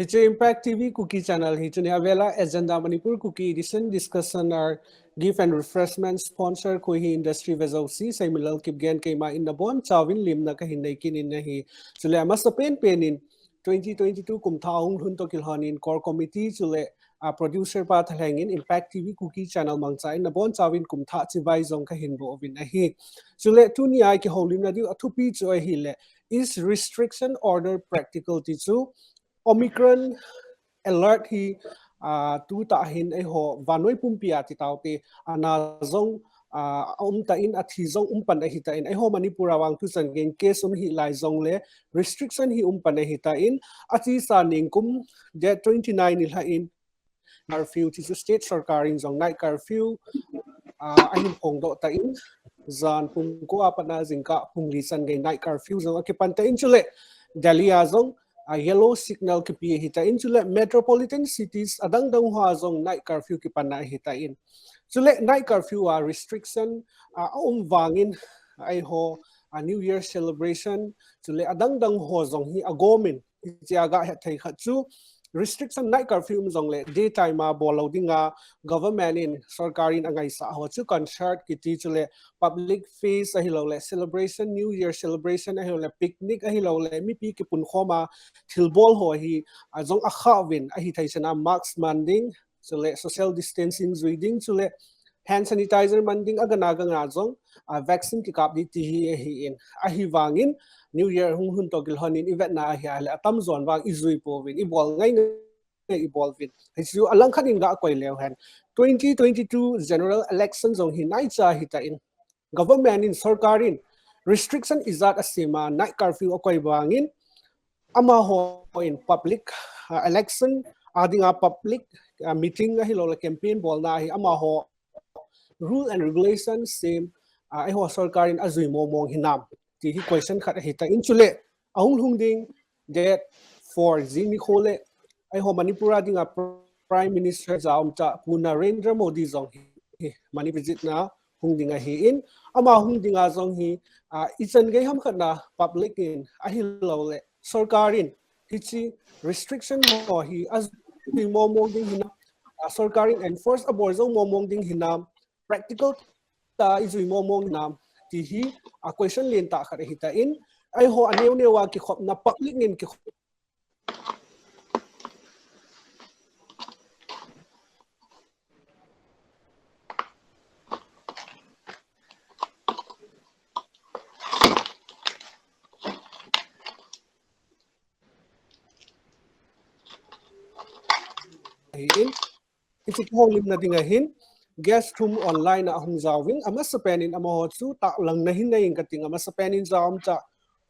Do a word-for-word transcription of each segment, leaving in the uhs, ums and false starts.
Hiche Impact T V Kuki Channel hi tuni a vela Agenda Manipur Kuki Edition discussion or gift and refreshment sponsor koi hi industry vejouse, Seiminlal Kipgen keima in nabonchauvin limna kahin nei kit in ahi. Chule amasa penpen in twenty twenty-two kum tha hung lhun toh kilhon in core committee chule a producer pa thalheng in Impact T V Kuki Channel mangcha in nabonchauvin kum tha chibai jong kahin boh uvin ahi. Chule tuni a kihoulimna diu athupi chu ahile, is restriction order practical ti chu Omicron alert hi, ah, tutah hin eiho vannoi pumpi a titaote, ana jong, ah, aum tan, athi jong um pan ahi tan, eiho Manipur a vang tuchan gei in case um hih lai jongle restriction hi um pan ahi tan, achesa ningkum date twenty-nine nilhah in curfew ti chu state sorkar in jong night curfew, ah, ahin phongdoh tan, jan pung ko a pat a jingkah pung li chan gei night curfew jong akipan tan, chule Delhi a jong, ah, yellow signal kipe ahi tan, chule metropolitan cities adang dang hoa jong night curfew kipan ahi tan. Chule night curfew a restriction, ah, aum vangin eiho, ah, New Year celebration chule adang dang ho jong hi agom in, hichea gahet thei khat chu restriction night curfew um jongle daytime a bol lou dinga government in, sorkar in angaisah ho chu concert kiti chule public feast ahilouleh celebration, New Year celebration ahilouleh picnic ahilouleh mipi kipunkhom a thilbol ho hi, ah, jong akhah uvin, ahithei chan a mask man ding, chule social distancing jui ding, chule hand sanitizer man ding, agana gana jong, ah, vaccine kikap ding ti hi ahin. Ahivangin New Year hung lhun toh kilhon in ivetna ahi ahile atamjon vang ijui pouvin, ibol ngai ngai ibol uvin. Hichu alangkhat in gakoi leu hen. Twenty twenty-two general election jong hi naicha ahi tan, government in, sorkar in restriction ijat asem a night curfew akoi vangin, amaho in public, ah, election a dinga public, ah, meeting ahilouleh campaign bolna hi amaho rule and regulation sem, ah, eiho sorkar in ajui mong mong hinam ti hi question khat ahi tan, chule ahung lhung ding date four jing nikho le eiho Manipur a dinga Prime Minister jaumcha Pu Narendra Modi jong hi Manipur visit na hung ding ahin, ama hung dinga jong hi, ah, ichan gei ham khat na public in ahilouleh sorkar in hiche restriction ho hi ajui mong mong ding hinam, ah, sorkar in enforce abol jong mong mong ding hinam, practical tah a ijui mong mong hinam ti hi, ah, question lentah khat ahi tan, eiho aneo neo a kikhopna public in kikhop ahin, hiche kihoulimna ding ahin guest thum online a ahung jaovin, amasapen in amaho chu tahlang nahin nei inge kating, amasapen in jaumcha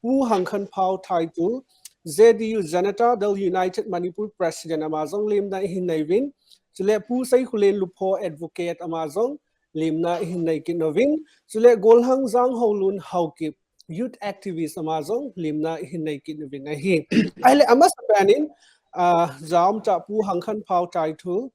Pu Hangkhanphao Thaitul, J D U Janata Dal United Manipur President ama jong lemna ihin nei uvin, chule Pu Seikhulen Lupho Advocate ama jong lemna ihin nei kit uvin, chule Golhang Janghoulun Haokip Youth Activist ama jong lemna ihin nei kit uvin ahi. Ahile amasapen in, ah, jaumcha Pu Hangkhanphao Thaitul,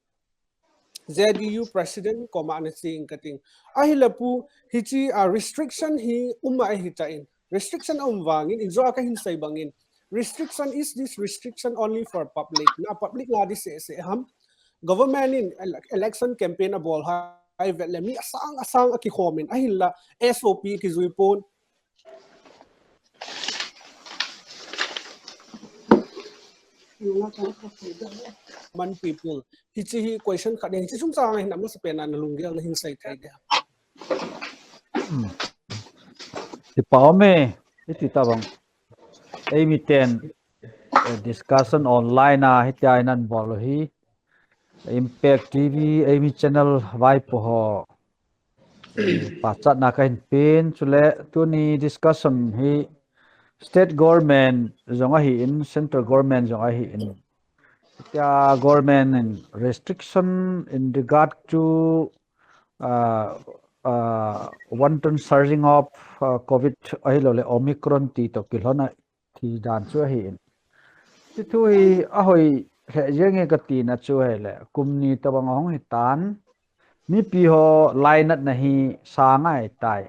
J D U President koma nache inge kating. Ahile Pu, hiche, ah, restriction hi um ahi tan. Restriction aum vangin, ijeh a kahin sei bangin, restriction, is this restriction only for public? Na public la ding seh seh ham? Government in ele-, election campaign abol a ivet le mi asang asang akikhom in, ahinla S O P kijui pon. Common people. Hiche hi question khat ahi, hiche sung chang ahin amasapen a nalunggel nahin sei thei dia. Hmm. Ti pa me, iti tabang. Eimi ten, eh, discussion online a hitia ihin bol u hi. Impact T V, eimi channel vaipo ho. Eh, pachatna kahin pen, chule tuni discussion hi state government jong ahin, central government jong ahin. Hitia government in restriction in regard to, uh, uh, wanton surging of, uh, COVID ahilouleh Omicron ti toh kilhon a thi dan chu ahin. Hiche thu hi ahoi lheh jenge katina chu ahile, kum ni tabang ahung hitan, mipi ho lainatna hi sang ahitai.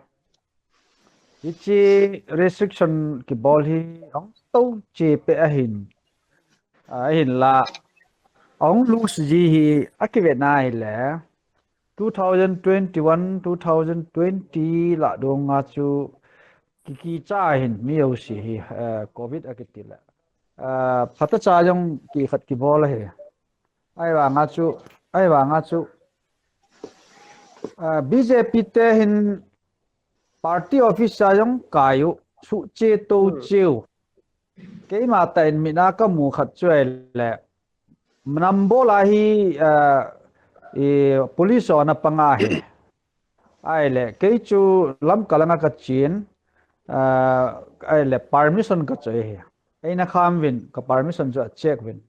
Hiche restriction kibol hi ahung tou cheh peh ahin. Ahinla, ahung lose ji hi akivet na hile, two thousand twenty-one, two thousand twenty lah donga chu kikicha hin mi jouse hi, eh, covid akiti le, eh, phatecha jong kikhat kibol ahi. Ahivanga chu, ahivanga chu, eh, B J P te hin party office a jong kai u, suhche toucheu. Keima tah in mit a kamu khat chu ahile, Nambol a hi, eh, police ho ana pang ahi. Ahile, kei chu Lamka langa kachen, eh, ahile permission kachoi ahi. Eina kham uvin, ka permission chu acheck uvin.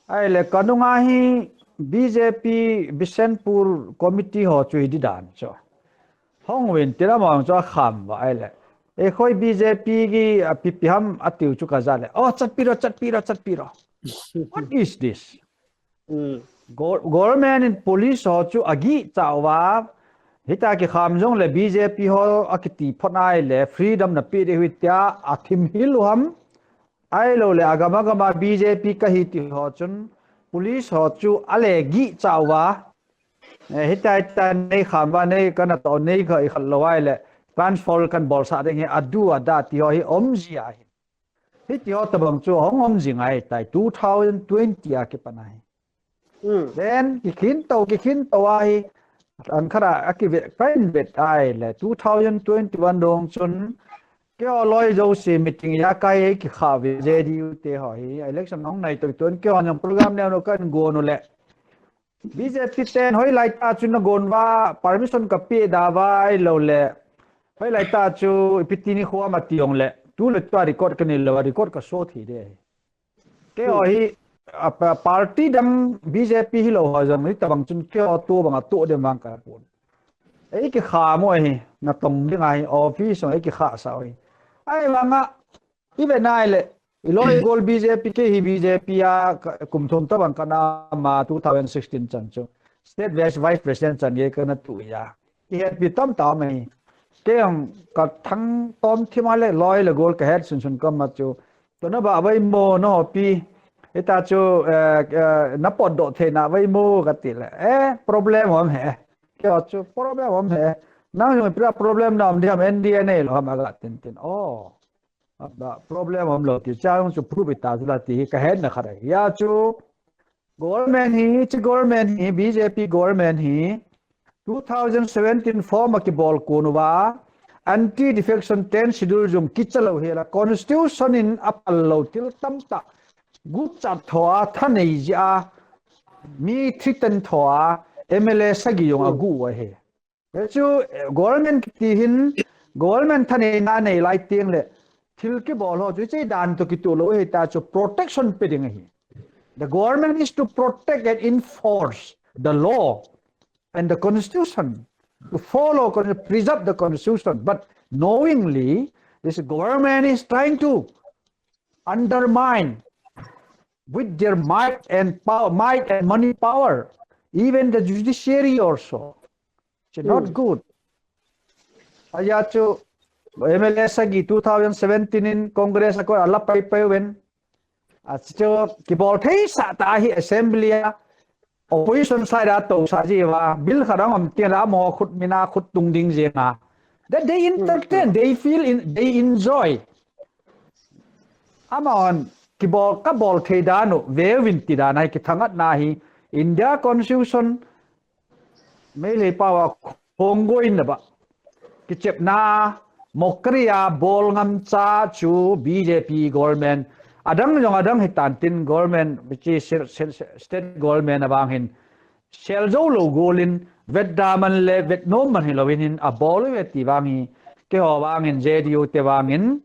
Ahile, kanunga hi B J P Bishnupur committee ho chu hiti dan chu. Hung uvin tin amahon chu akham uva ahile, eikhoi B J P ki, ah, ipi ipi ham atiu chu kaja le, oh, chatpi ro, chatpi ro, chatpi ro. What is this? Government in police ho chu agicha uva, hitia kikham jongle B J P ho akiti phot ahile freedom napeh diu ahi tia athim hil u ham. Ahilouleh agam agam a B J P kahi ti ho chun police ho chu ale gicha uva. Eh, hitia hitia neikham uva, nei kanatoh, neikha ikhat lou ahile transfer kabolsah ding ahi, adu ada ti ho hi umji ahi. Hiti ho tobang chu hung umji ngai tai two thousand twenty a kipat ahi. Then kikhin tou, kikhin tou ahi. Angkhat a akivet, kahin vet ahile two thousand twenty-one dong chun keiho loi jouse meeting a kai kikha uve, J D U te ho hi election hung nai tou tun keiho jong program neo neo kahin gon u le B J P ten hoilai tah chu nagon uva, permission kapeh da uva ahilouleh, hoilai tah chu ipi ti nikho ham ati jongle, tuletua record kanei lou a, record kasot thei ding ahi. Keiho hi, a, pa-, party dang B J P hilou ho jong hitobang chun keiho tobang atoh ding vang kapon. Eikikham u ahi, natong ding ahi, office jong eikikhahsah u ahi. Ahivanga, ivet na ahile, iloi igol B J P, kei hi B J P a ka, kum thum tobang kana um a two thousand sixteen chan chu. State Vice, Vice President chan gei kana tu a. Kihetpi tamtah um ahi. Kei jong kathangtom thim a le loi le gol kahet sunsun kaum a chu. Tuna bah vaimo nahopi. Hitia chu, eh, eh, napotdoh theina vaimo kati le. Eh, problem um ahi. Keiho chu problem um ahi. Nang jong ipi problem naum ding ham, N D A neilou ham aga tin tin. Oh. Problem umlou ti, chang chu prove ita chu la ti hi kahetna khat ahi. Hia chu government hi, hiche government hi, B J P government hi, two thousand seventeen form a kibol kon uva, anti defection ten schedule jong kicha lou hela, constitution in apal lou thil tamtah, guchat tho a, thanei jeh a, mi threaten tho a, M L A sagi jong agu u ahi. Hichu, eh, government kiti hin, government thaneina nei lai teng le, thil kibol ho chu, hiche dan toh kitoh lou hita chu protection pe ding ahi. The government is to protect and enforce the law and the constitution, to follow, con-, preserve the constitution. But knowingly, this government is trying to undermine with their might and power, might and money power, even the judiciary also. It's not good. Ahi chu M L A sagi two thousand seventeen in Congress a kon ala pai pai uvin. Achu kibol thei sah tah hi assembly a opposition side a tousah jiuva, bill khat ahung um teng le amaho khut mina khut tung ding jeng a. That they entertain, they feel in, they enjoy. Amahon kibol, kabol thei dan u, veuvin ti dan ahi, kithangatna hi, India Constitution, Meitei pao a khonggoi na ba. Kichepna, mockery a bol ngam cha chu B J P government. Adang jong adang hitan tin government, which is se-, se-, se-, state government avang hin. Sel jou lou gol in, vet da man le, vet nom man hilou in hin, abol uve ti vang hi. Keiho vang in, J D U te vang in,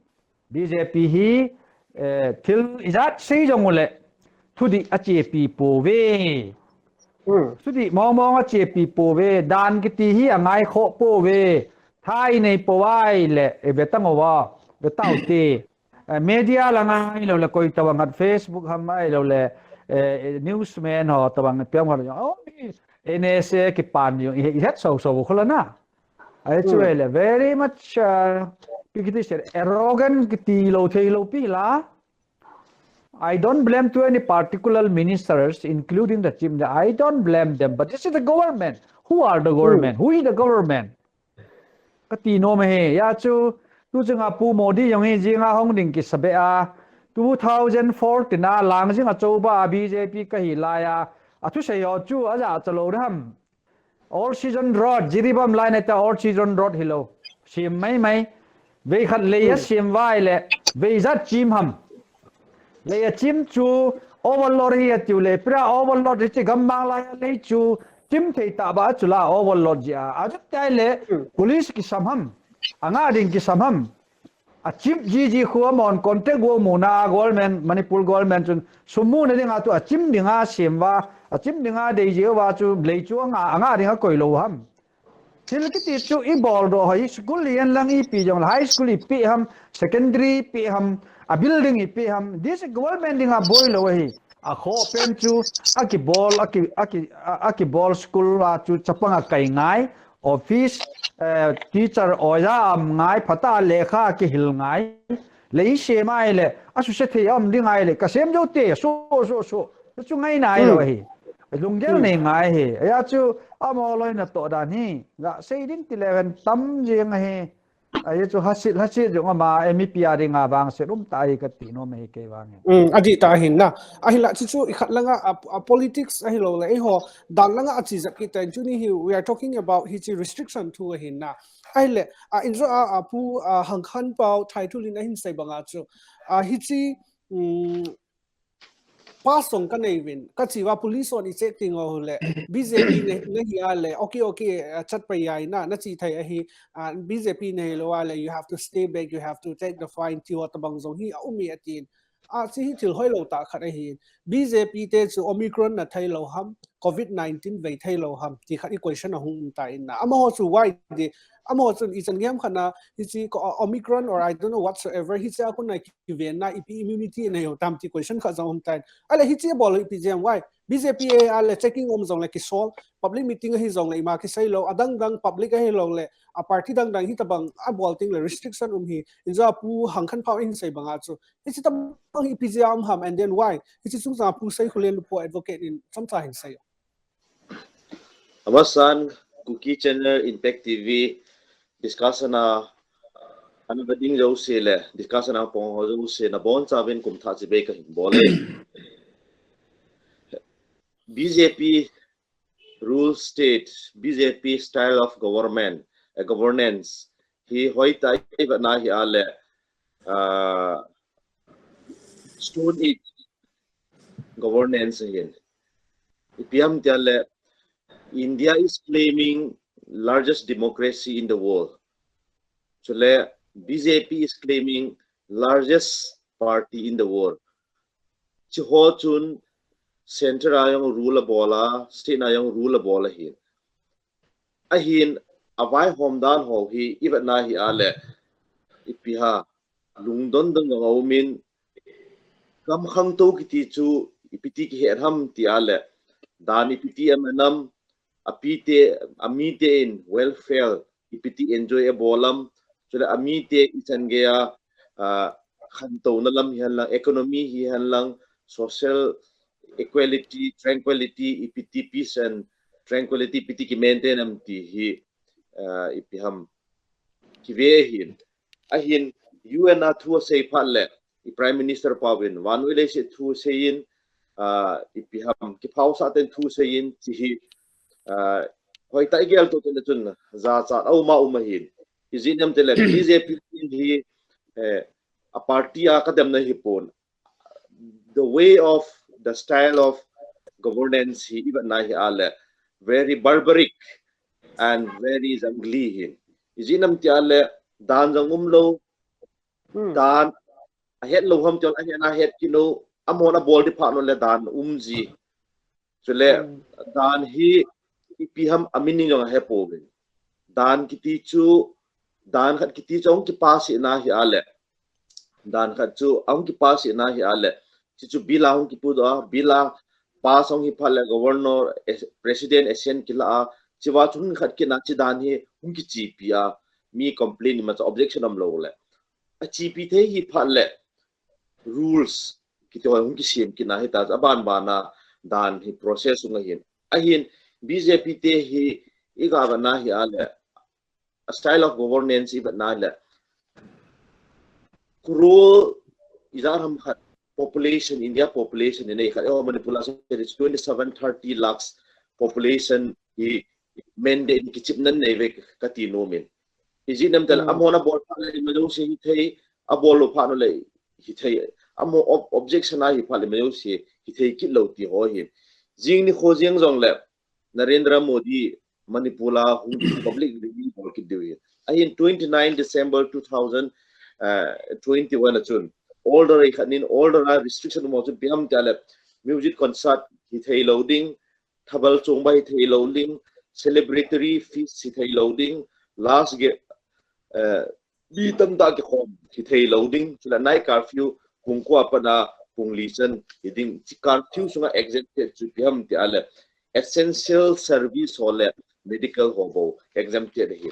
B J P hi, eh, thil ijat sei jong u le, thudih achepi pouve. Thudih mong mong achepi pouve, dan kiti hi angaikhoh pouve. Tha inei pou ahile, eh, ve tang uva, ve tau te. Eh, media langa ahilou le, koi tobang khat Facebook ham ahilou le, eh, newsman ho tobang piang ho le, oh, N S A kipan jong, i, i het sou sou khu la na. Ahi chu le, very much, uh, pi kiti se, arrogant kiti lou thei lou pi la. I don't blame to any particular ministers, including the chief. I don't blame them, but this is the government. Who are the government? Who is the government? Kati nom ahi, ya chu, tu chunga Pu Modi jong hi jinga hong ding kisa be a, two thousand fourteen a lang jing a choba a B J P kahi lai a, a thusei ho chu a ja cha lo ham. All season drought, Jiribam lai na ta all season drought hi lo. Sim mai mai. Vei khat lei a sim vai le, vei jat chim ham. Lei a chim chu overload hi a tiu le, pira overload hi chi gam mang lai a lei chu, chim thei ta ba chu la overload ji a. A jat tai le, police kisam ham. A nga ding kisam ham. A chim ji ji khu a mon contact wo mu na government, Manipur government chun sum mu na ding a tu a chim ding a sim va, a chim ding a dei ji va chu lei chu a nga, a nga ding a koi lo ham. Thil kiti chu i bol do hoi school i en lang ipi jong high school ipi ham, secondary ipi ham, a building ipi ham. This government ding a boi lo hi. A kho pen chu a ki bol, a ki, a ki, a, a ki bol school a chu chapang a kai ngai. Office, eh, teacher, oja am ngai, phata lekha kihil ngai. Lei se mai le, a su se thei am ding ngai le, ka sem jo te, so, so, so. Chu ngai nai lo hi. Lunggel nei ngai hi. Ya chu, a mo loi na to dan hi. Ga sei ding ti le ven tam jing hi. Ai chu hasit, hasit jong ama M P a ding a vang se rum ta hi ka ti nom hi kei vang hi. Um, a di ta hin na. A hi la chu chu i khat langa a, a politics a hi lo le, i ho dan langa a chi zat ki ten chu ni hi, we are talking about hi chi restriction thu a hin na. A hi le, a, in zo a, a Pu, a, Hang Khan Pao, Thai thu lin a hin sei banga chu. A, hi chi, um, pass song ka nei vin, ka chi va police on i check ting o le, B J P ne, ne hi a le, okay, okay, a chat pa yai na, na chi thei a hi, a, B J P ne hi lo a le, you have to stay back, you have to take the fine, ti ho ta bang zong hi, a um i a tin. A, chi hi thil hoi lo ta khat a hi. B J P te chu Omicron na thei lo ham, covid nineteen vei thei lo ham, ti khat i question a hung um ta in na. Ama ho chu why di, ama ho chun i chan ngem khat na, hi chi ko, Omicron or I don't know whatsoever, hi chi a kun na ki ven na, ipi immunity nei ho tam ti question khat zong um ta in. A le hi chi bol ipi jam why? B J P a le checking um zong le ki sol, public meeting a hi zong le ima ki sei lo, a dang dang public a hi lo le, a party dang dang hi ta bang a bol ting le restriction um hi, in zo a Pu Hang Khan Pao in sei banga chu. Hi chi ta bang hi P G R um ham, and then why? Hi chi chung sa Pu Sei Khulen Lupo advocate in chomcha hin sei. Amasan, Kuki Channel, Impact T V, discussion a, ana ba ding jo se le, discussion a pong ho jo se na bon cha vin kum tha chi be ka hin bol e. B J P rule state, B J P style of government, a governance, hi hoi ta i va na hi a le, ah, Stone Age governance hin. Ipi ham tia le, India is claiming largest democracy in the world. Chule, B J P is claiming largest party in the world. Chi ho chun center a jong rule a bol a, state a jong rule a bol a hin. A hin a vaihom dan ho hi i va na hi a le, ipi ha, lungdon dang a um in, kam khang to kiti chu ipi ti ki he ham ti a le, dan ipi ti am nam, a pi te, a mi te in welfare, ipi ti enjoy a bol am, chule a mi te i chan ge a, ah, khan to na lam hi han lang, economy hi han lang, social equality, tranquility, ipi ti peace and tranquility, ipi ti ki maintain am ti hi, ah, ipi ham ki ve hin. A hin U N a thu a sei phat le, i Prime Minister pa vin, vannoi leiset thu sei in, ah, ipi ham, ki phau sa ten thu sei in, chi hi, ah, hoi ta i gel to ten chun, za cha a um a um a hin. I zi nem te le, B J P hi, eh, a party a ka dem na hi pon. The way of, the style of governance hi i va na hi a le, very barbaric and very jangly hin. I zi nem ti a le, dan jang um lo, dan a het lo ham ti a le, a het ki lo, a mon a bol di pha no le dan um ji. Chule, dan hi ipi ham a meaning jong a he po vin. Dan kiti chu, dan khat kiti chu ong ki pass i na hi a le. Dan khat chu ong ki pass i na hi a le. Chi chu bill a ong ki pu do a, bill a pass ong hi phat le governor, eh, president assent ki la a. Chi va chu hun khat ki na chi dan hi ong ki chi pi a. Mi complain ma cha objection am lo le. A chi pi thei hi phat le. Rules. kiti ho hung kisem kit na hita, aban ban a dan hi process hung ahin. Ahin, B J P te hi i ga vetna hi a le, a style of governance i vetna le, crore ijat ham khat population, India population i nei khat, eiho Manipur a it's twenty-seven, thirty lakhs population hi mandate hi kichip nan nei ve ka ti nom in. Ijeh inem itile, hmm, amahon abol phat le ima jouse hithei, abol lou phat le hithei, amaho ob-, objection ahi phat le ima jouse hithei kit lou ti ho hi. Jing nikho jeng jongle, Narendra Modi Manipur a hung public rally bol kit diu hi. Ahin twenty-nine December two thousand twenty-one a chun order ei khat in, order a restriction mo chu ipi ham tia le, music concert hithei lou ding, thabal chongbah hithei lou ding, celebratory feast hithei lou ding, last ge-, eh, mi tamtah kikhom hithei lou ding, chule night curfew pung ko a pat a pung li chan hi ding, chi curfew sunga exempted chu ipi ham tia le, essential service ho le medical ho bou exempted ahi.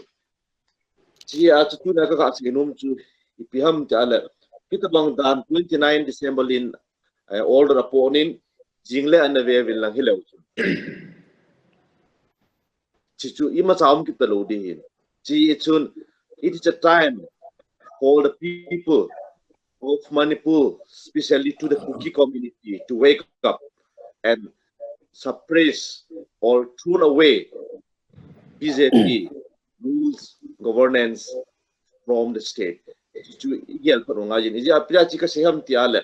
Chia chu tuna ka, ka sei nom chu ipi ham tia le, hitabang dan twenty-nine December in, eh, order apoh in, jing le ana ve uvin lang hileu chu. Chi chu imacha um kit talou ding ahin. Chi chun, it is a time for the people of Manipur, especially to the Kuki community, to wake up and suppress or throw away B J P rules, governance from the state. Chu i gel phat u ngai in. Ijeh a ipi a chi ka sei ham tia le,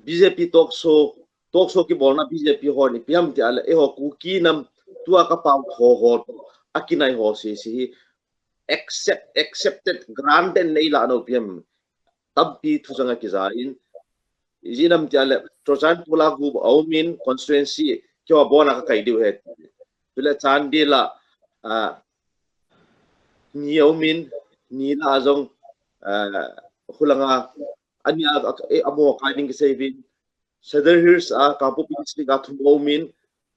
B J P talk show, talk show kibolna B J P hon ipi ham tia le, eiho Kuki nam tua ka pao ho ho, akinai ho sese hi accept, accepted, granted nei la nau ipi ham. Tampi thu changa kija in. Ijeh inem tia le, Churachandpur a group aum in, constituency keo a bon a ka kai diu ahi. Chule Chandel a, ah, ni aum in, ni la a jong, ah, hulanga, ani a, a, eh, amaho kai ding kisei uvin. Sadar Hills a, Kangpokpi district a thum aum in,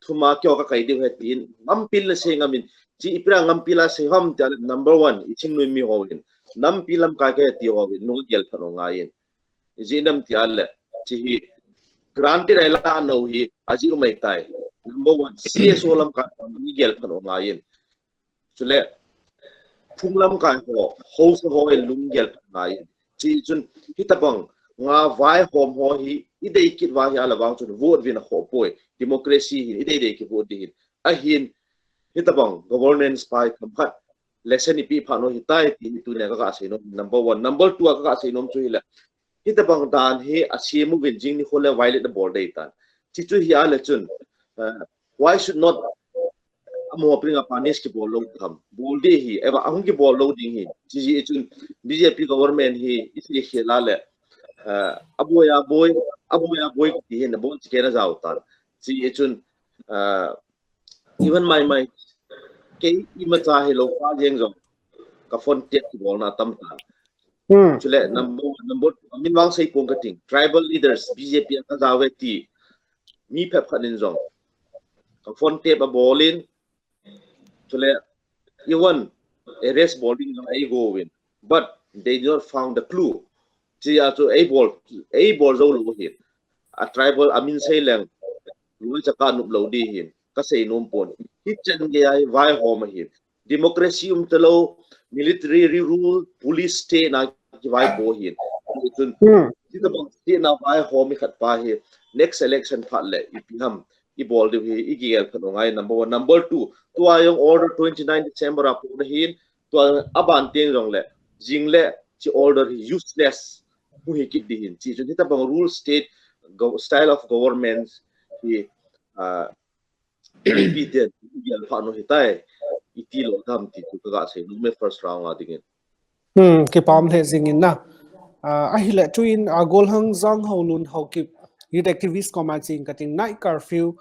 thum a keo ka kai diu ahi tin, ngampil na sei ngam in, chi ipi a ngampil a sei ham tia le, number one, i thingnoi mi hon, nampi lamkai kahi ti hon, nung gel phat u ngai in. Ijeh inem tia le, chi hi, granted ei la nau hi, ajeh um ahitai. Number one, C S O lamkai hon, nung gel phat u ngai in. Chule, phung lamkai ho, haosa ho in lunggel phat u ngai in. Chi chun, hitabang, nga vaihom ho hi, i dei kit uva ahile vang chun, vote uvin akhoh poi, democracy hin, i dei dei ki vote ding hin. Ahin, hitabang, governance pa hi themkhat, lesson i pe phat u ahitai, ti hi tunia ka, ka sei nom, number one. Number two a ka, ka sei nom chu hile, hitabang dan hi asem uvin jing nikho le violate abol dei tan. Chi chu ahile chun, uh, why should not amaho pring a punish kibol lou tham? Bol ding ahi, eiva ahung kibol lou ding ahi. Chi jeh chun B J P government hi i sei khel a le, uh, aboi aboi, aboi aboi ti hin abon chi kei na jao tan. Chi jeh chun, uh, even mai mai, kei imacha hilou pa jeng jong, ka phone tap kibolna atam tan. Hmm. Chule number one, number two, min vang sei pong ka ting. Tribal leaders, B J P a ka jao ve ti mi phabep khat in jong, ka phone tap abol in, chule even arrest bol ding jong ei go uvin. But they did not found the clue. Chi a chu ei bol, ei bol jou lou ahi. A tribal a min sei leng, loi chaka nop lou ding ahin, ka sei nom pon. Hichan gei a vaihom ahin. Democracy um talou, military rule, police state na kivaipo ahin. Chun, hmm, hitabang state na vaihom mi khat pa hi, next election phat le, ipi ham, i bol diu hi, i gel phat u ngai, number one. Number two, tua jong order twenty-nine December a poh na hin, tua aban teng jong le, jing le, chi order hi useless, mu hi kit ding ahin. Chi chun hitabang rule state, go-, style of government hi, ah, ipi ten, i gel phat u ahitai, i ti lou tham ti chu ka, ka sei nom e first round a ding in. Hmm, kipah lheh jing in na. Ah, ahile tuin, ah, Golhang Jang Haolun Haokip, youth activist koma ching ka ting, night curfew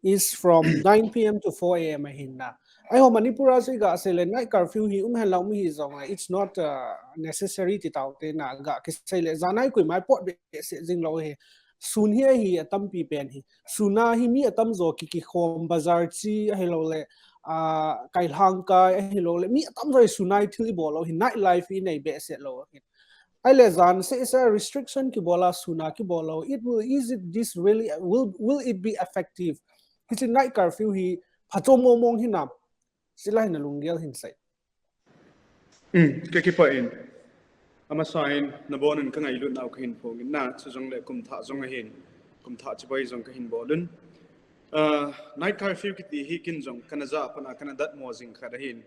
is from nine P M to four A M ahin na. Eiho Manipur a chu i ga sei le night curfew hi um hen lang um hi jong le, it's not, uh, necessary ti tau te na ga kisei le, janai koima pot behseh jing lou hi. Sun hi ahi atampi pen hi. Sun a hi mi atam jo ki, kikhom bazar chi ahilou le, ah, kailhang kai ahilou le, mi atam jo hi sun a hi thil i bol lou hi, night life i nei behseh lou hi. Ahile jan seh seh restriction kibol a, sun a kibol a, it will, is it this really, will, will it be effective? Hiche night curfew hi phacho mong mong hinam? Chulai hin nalunggel hin sei. Um, ka kipah in. Amasa in, nabonun ka ngailutnau kahin phongin, na, chujongle kum thah jong ahin, kum thah chibai jong kahin bolun. Uh, night curfew kiti hi kin jong kana ja pana kana datmo jing khat ahin.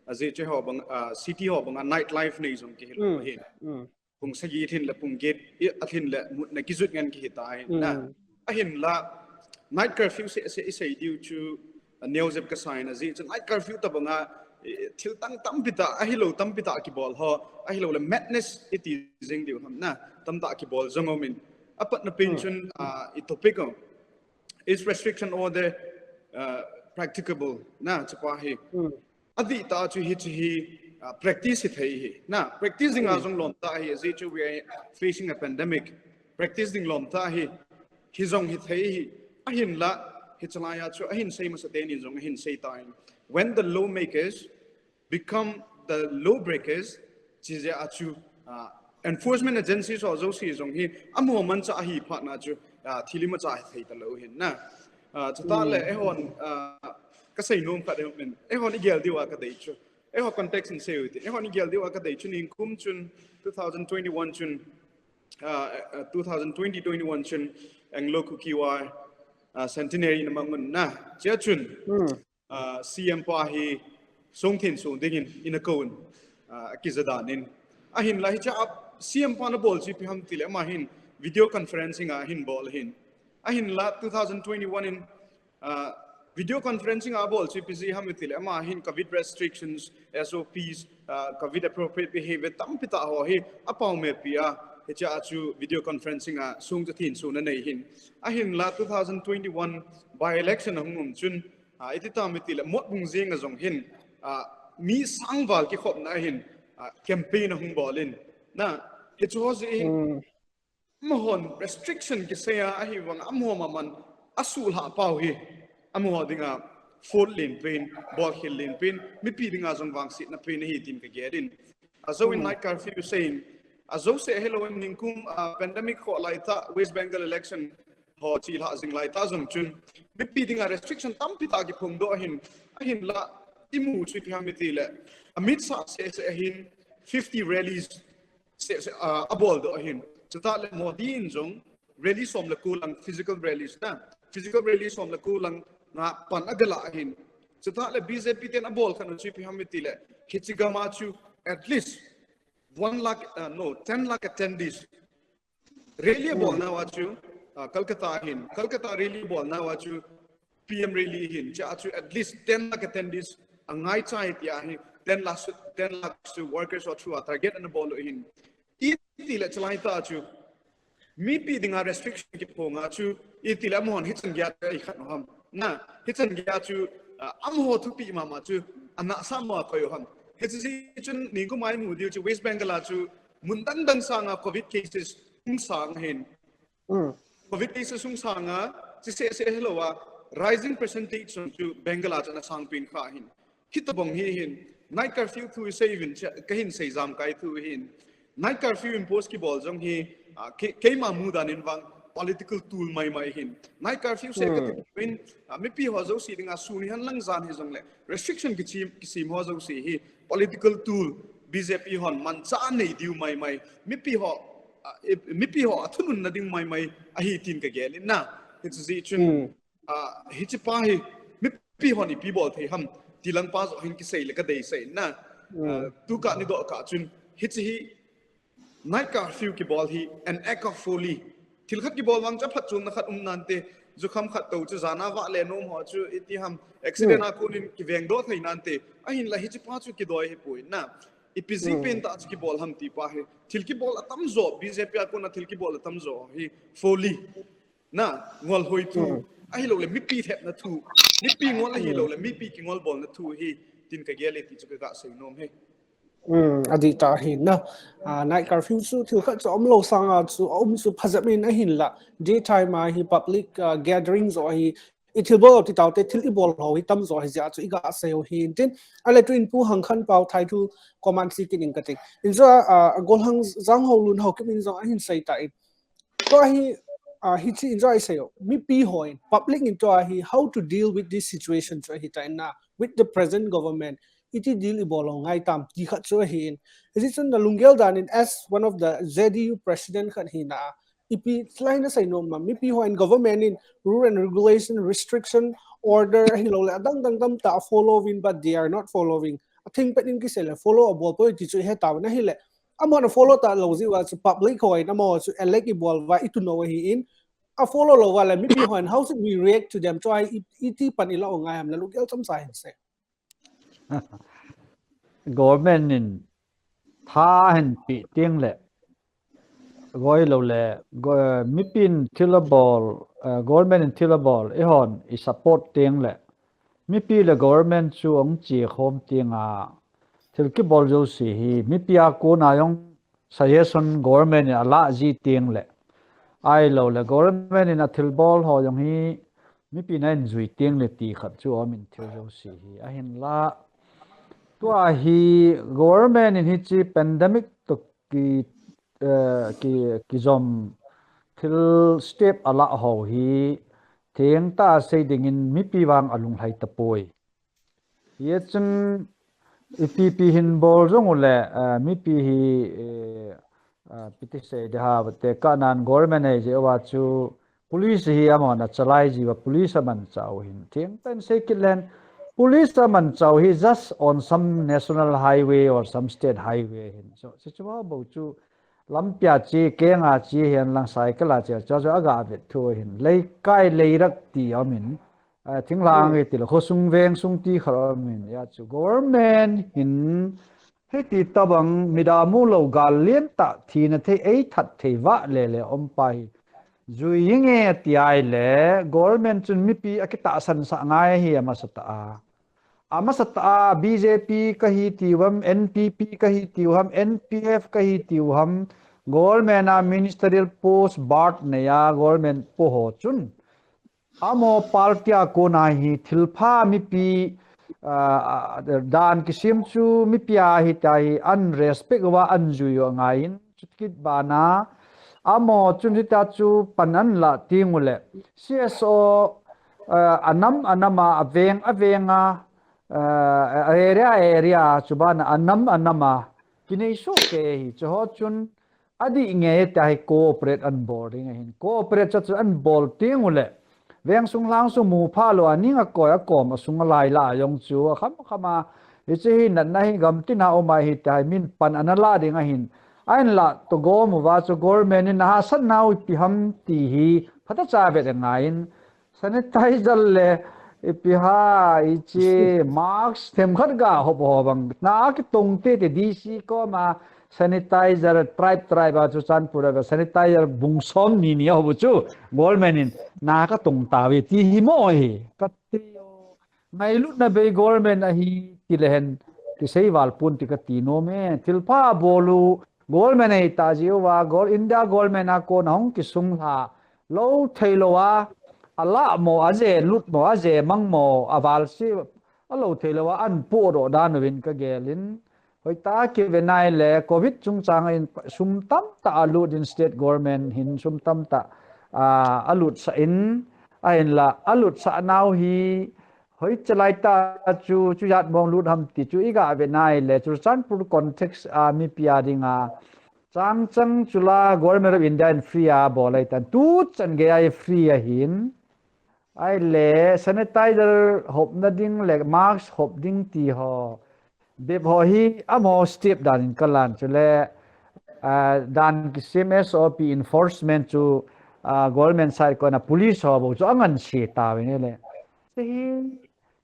Ajeh chu eiho bang, uh, city ho banga night life nei jong kihilou ahin. Pung sagi lhin le pung get, i, alhin le mutna kijot ngen kihi ta ahin, na. Ahinla, night curfew seh seh isei diu chu, a, neojep kasa in ajeh chu night curfew tobanga, i, thil tang tampi tah, ahilou tampi tah kibol ho, ahilou le madness iti jing diu ham, na, tamtah kibol jong umin. Apatna pen chun, a, i topic ho, is restriction order, uh, practicable, na, chupa hi. Adih tah chu hiche hi, uh, practice hithei hi. Na, practice dinga jong lom tah hi, ajeh chu we are facing a pandemic. Practice ding lom tah hi, hijong hithei hi. Ahinla, hiche laiya chu ahin sei masa teni jong ahin sei tan. When the lawmakers become the lawbreakers, chijeh a chu, uh, enforcement agencies ho jouse jong hi, amaho manchah ahi phatna chu, uh, thil imacha hithei talou hin, na. Uh, chutah le, eihon, uh, kasei nom khat ahin, eihon igel diuva kadei chu. Eiho context in sei u hite. Eihon igel diuva kadei chu ningkum chun two thousand twenty-one chun, uh, uh, two thousand twenty twenty-one chun Anglo Kuki War, uh, centenary na mangun, na. Chea chun, uh, C M pa hi songthen song dingin ina kouvin, uh, akija danin. Ahinla hiche a C M pan abol chu ipi ham tile ama hin video conferencing a ahin bol ahin. Ahinla two thousand twenty-one in, uh, video conferencing a abol chu ipi jeh ham itile ama hin COVID restrictions, S O Ps, uh, COVID appropriate behavior tampi tah ho hi apao mepi a, hiche a chu video conferencing a song chu thin song na nei hin. Ahinla two thousand twenty-one by-election ahung um chun, uh, iti tam itile Motbung jeng a jong hin, uh, mi sang val kikhopna ahin, uh, campaign ahung bol in. Na, hiche ho jeh hin, amahon restriction kisei a, ahivang amaho maman asuhlhah pau hi, amaho dinga fault len pen, bolkhel len pen, mipi dinga jong vangsetna pen ahi tin kagel in. Ajou in night curfew seiyin, ajouse hilou in ningkum, ah, pandemic ho laitah, West Bengal election ho chelhah jing laitah jong chun, mipi dinga restriction tampi tah kiphongdoh ahin, ahinla, imu chu ipi ham itile, amitsah seh seh ahin, fifty rallies, se, se, ah, aboldoh ahin. Chutah le Modi in jong rally som le ko lang physical rallies na. Physical rally som le ko lang nga pan agalah ahin. Chutah le B J P ten abol khat u chu ipi ham itile, hiche gam a chu at least one lakh, uh, no, ten lakh attendees. Rally abolnau a chu, uh, Kolkata ahin. Kolkata rally abolnau a chu P M rally ahin. Chea chu at least ten lakh attendees angaicha ahi tia hi, ten lakh, ten lakh chu workers ho through a target ana bol u ahin. Itile chulai tah chu, mipi dinga restriction kiphong a chu, itile amaho hin hichan geiya chu ikhat u ham. Na, hichan geiya chu, ah, amaho thupeh mama chu, anahsah mo a koi u ham. Hiche jeh chun ningkum a imu diu chu West Bengal a chu, mun dang dang sanga COVID cases hung sang ahin. COVID cases hung sang a, chuseh seh hilou a, rising percentage jong chu Bengal a chu ana sang pen kha ahin. Hitobang hi hin, night curfew thu isei uvin, kahin sei jamkai thu hin. Night curfew impose kibol jong hi, ah, kei, keima mudan in vang political tool maimai hin. Night curfew seh kati uvin, ah, mipi ho jouse dinga sun hihen lang jan hijongle restriction kisem, kisem ho jouse hi political tool, B J P hon manchah nei diu maimai. Mipi ho, ah, mipi ho athununna ding maimai ahi tin kagel in na. Hiche jeh chun, ah, hiche pa hi mipi hon ipi bol thei ham ti lang pa joh hin kisei le kadeisah in na. Ah, tu kani doh kah chun hiche hi night curfew kibol hi an act of folly. Thil khat kibol vang chu aphatchomna khat um nante, jukham khat tou chu jana vah le nom ho chu iti ham accident a konin kivengdoh thei nante. Ahinla hiche pa chu kidoi hipoi na. Ipi jeh pen tah chu kibol ham ti pa hi. Thil kibol atamjo, B J P a kona thil kibol atamjo hi folly. Na, ngolhoi thu, ahilou le mipi thepna thu, mipi ngol ahilou le mipi kingol bolna thu hi, tin kagel e ti chu kaga sei nom e. Adih tah hin na, ah, night curfew chu thil khat chu aumlou sanga chu, aum chu phajep in ahinla, daytime a hi public, ah, gathering joh hi, i thilbol ti taute, thil i bol ho hi tamjo hi jeh a chu i ga sei u hi intin. Ale tu in Pu Hangkhanpau Thaithu comment si kit ing kati. Injo a, a, Golhang Janghoulun Haokip in jong ahin sei tan. Tua hi, a, hichi injo a i sei u. Mipi hon, public in tua hi, how to deal with this situation chu ahi tan na, with the present government. Iti deal i bol u ngai tam ti khat chu ahi in. Hichi chun na lunggel dan in as one of the Z D U president khat hi na, ipi lai na sei nom ma, mipi hon government in rule and regulation, restriction, order, ahilou le, adang dang tam ta follow in, but they are not following. A thing pet in kisei le, follow a bol poi ti chu i he tau na hi le. Amahon a follow ta lou jeh uva chu public hon amaho chu elect i bol uva i tun u ahi in. A follow lou uva le, mipi hon, how should we react to them? Chu a i, iti pan i la u ngai ham le, lunggel chomcha hin sei. Government in tha hin pe teng le, goi lou le, go, mipi in thil a bol, eh, government in thil a bol, eihon i support teng le, mipi le government chu ahung che khom teng a, thil kibol jouse hi, mipi a kon a jong suggestion government in a la ji teng le, ahilou le, government in a thilbol ho jong hi, mipi in a in jui teng le ti khat chu aum in thil jouse hi. Ahin la, tua hi government in hichi pandemic toh ki, eh, ki, kijom thil step a la ho hi, theng ta sei ding in mipi vang a lunglhai ta poi. Hichun ipi pi hin bol jong u le, eh, mipi hi, eh, eh, pi ti sei de ha, te ka nan government ei jeh uva chu police hi amahon a chalai ji uva police a manchah u hin. Theng tan sei kit len, police a manchah u hi just on some national highway or some state highway hin. So, si chu bou chu lampi a che, keng a che hihen lang cycle a che, chu chu a ga vet thu hin. Leikai leirak ti aum in. Eh, thinglhang, hmm, i ti le, khosung vengsung ti khat aum in, hia chu government hin hiti tabang midang mu lou gal lien tah thina thei ei that thei vah le le aum pa hi. Jui inge ti ai le, government chun mipi a kitahsan sah ngai hi a masa tah a. A masa tah a B J P ka hi tiu ham, N P P ka hi tiu ham, N P F ka hi tiu ham, government a ministerial post bat nei a government po ho chun. Amaho party a kon a hi thilpha mipi, ah, ah, dan kisem chu mipi a hi ta hi an respect uva an jui u ngai in, chukit bana amaho chun hita chu pan an la teng u le C S O, ah, a nam a nam a, a veng a veng a, ah, area area chu bana a nam a nam a kinei soh kei hi chu ho chun A dih ngei ta hi cooperate an bol ding ahin. Cooperate chu chu an bol teng u le. Veng sung lhang sung mu pha lou a ning a koi a kom a sung a lai la a jong chu a kham kham a. Hiche hi natna hi gam tina um a hi ta hi min pan ana la ding ahin. A in la to gom uva chu government in a hahsatna u ipi ham ti hi phatah cha vet a ngai in. Sanitizer le ipi ham, hiche mask themkhat ga hop ho bang. Na kitong tete D C koma sanitizer tribe tribe a chu Churachandpur a sanitizer bung som ni ni a hop u chu government in na katong tauve ti hi mo hi. Kati ngailut na bei government ahi ti le hen kisei val pon ti kati nom e. Thilpha bol u government ahi ta jeh uva, gov-, India government a kon a hung kisung lha lou thei lou a, a la mo, a je lut mo, a je mang mo, a val si, a lou thei lou a, an podoh dan uvin ka gel in. Hoitah a kive nai le, covid chungchang in sum tamtah a lut in state government hin sum tamtah, a, a lutsah in, ahin la, a lutsah nau hi, Hoiche lai ta chu, chu jat mong lut ham ti chu i ga ve nai le, Churachandpur context a mipi a ding a. Changchang chu la Government of India in free a bol ahi tan. Tu chan gei a free ahin. Ahile sanitizer hop na ding le mask hop ding ti ho. Bep ho hi amaho step dan in ka lan chu le, ah, dan kisem S O P enforcement chu, ah, government side kona police ho bou chu angan se tauvin le. Hiche hi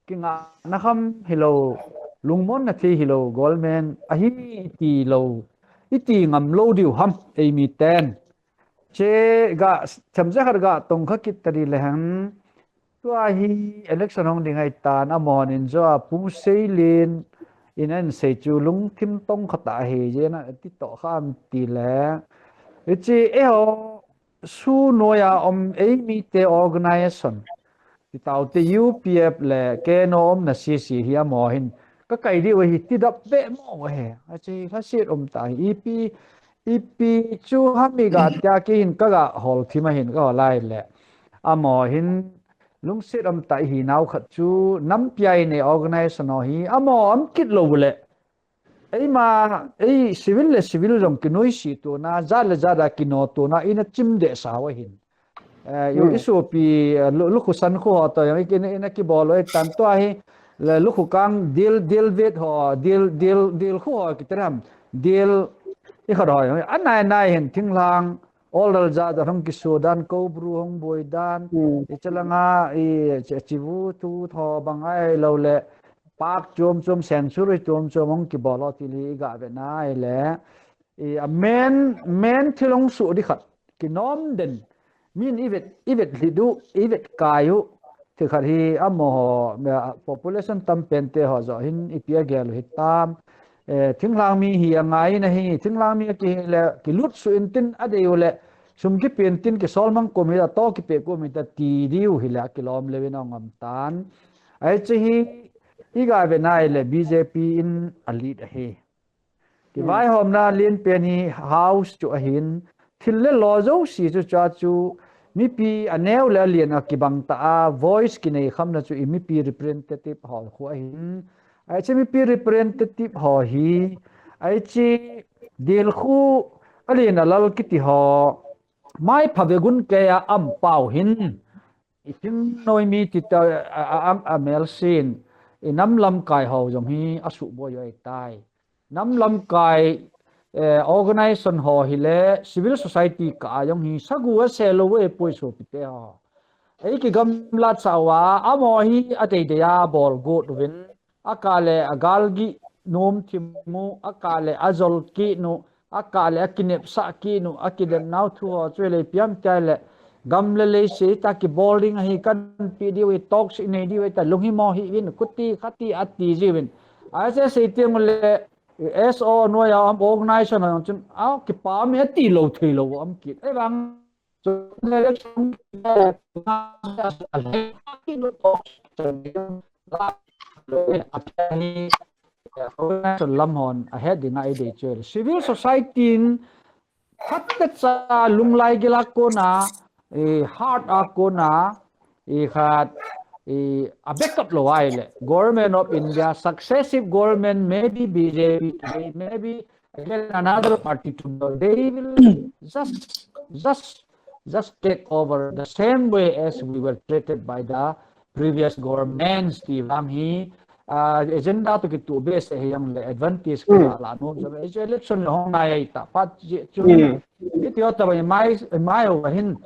kingahna kham hilou, lungmonna thei hilou, government ahi iti lou, iti ngam lou diu ham, eimi ten. Che ga, themcha khat ga tong kha kit ta di le hen. Tua hi election hung ding ahi tan, amahon in jo a Pu Seilin in an sei chu lungthim tong khat ahi, jeh in ati toh kha am ti le. Hiche eiho, Su noia um eimi te organization. Ti tau te U P F le K N O umna C C hi amaho hin. Ka kai diu hi ti dap be mo he. A chi la sit um ta hi. Ipi, ipi chu hami ga tia ki hin ka ga hol thima hin ka hol lai le. Amaho hin lungsit um ta hi nau khat chu nampi a i nei organization ho hi. Amaho um kit lo le. Eima, ei civil le civil jong kinoise tona, jat le jat a kino tona, ina chim deh sa u ahin. Eh, yo, hmm, isopi, eh, lu-, lukhu san khu ho to, jong, ina, ina kibol u ahi tan tua hi, le lukhu kang dil, dil vet ho, dil, dil, dil khu ho, kiteram, dil, i khat ho, jong, anai nai hin thinglang, ol dal jat a hong kiso dan, ko bru hong boi dan, hmm, i chalanga, i chi-, chivu tu tho bang ai lo le, pak chuam chuam, sanctuary chuam chuam hong kibol u ti li i ga ve nai le, i, a main, main thil hong su di khat, kinom den, min i vet, i vet hli du, i vet kai u, ti khat hi amaho, me-, population tam pen te ho jo hin ipi a gel u hi tam, eh, thinglang mi hi a ngai na hi, thinglang mi a ki le, kilut su in tin a dei u le, sum kipi in tin kisol mang kum hi ta, to kipe kum hi ta ti diu hi le, kilom lewin a ngam tan. Ai chi hi, i ga ve nai le B J P in a lead ahi. Ki, hmm, vaihomna lian pen hi House chu ahin, thil le lo jouse chu cha chu, mipi a neu le a lian a kibang ta a, voice kinei khamna chu i mipi representative ho khu ahin. Ai chi mipi representative ho hi, ai chi dil khu a lian a lal kiti ho, mai pha ve gun ke a um pau hin. I thing noi mi ti ta a, a, a, a mel sin, i nam lamkai ho jong hi a su boi u ahi tai. Nam lamkai, eh, organization ho hi le civil society ka a jong hi sagu a se lo e poi sopi te ho. Ei ki gamlat sa u a, amaho hi a dei dei a bol got uvin, a ka le a galgi nom thim u, a ka le a jol ki nu, a ka le a kinep sa ki nu, a kidem nau thu ho chu le piam tai le, gam le lei se ta kibol ding ahi kan pi diu i talk si nei diu i ta lung hi mo hi vin kuti khati a ti ji vin. A se se tiang le S O noi a um organization a chun a kipa mi a ti lo thei lo um kit. Ei bang chu le lam hon a het ding a i dei chu civil society in khat le cha lunglai gil a kona, i heart a kona, i khat, i a backup lo ai le. Government of India, successive government, maybe B J P today, maybe again another party tomorrow. They will just, just, just take over the same way as we were treated by the previous governments ti vang hi, ah, agenda to kitu be se hi jong le advantage ka la nom jong le election le hong nai ai ta pat ji chu. Iti ho ta mai, mai o hin.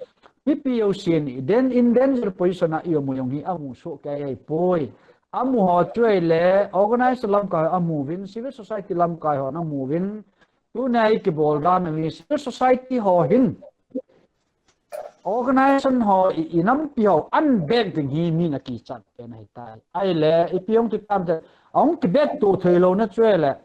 Mipi jouse in, then in danger position a i um u jong hi a mu so ke ai poi. A mu ho chu ai le organized lamkai a mu vin, civil society lamkai ho a mu vin. Tuni a i kibol dan a mi civil society ho hin. Organization ho i, i nampi ho an bek ding hi mi na kichat pen ahi tai. Ai le, ipi hong ti tam te, a hong kibek tu thei lo na chu le.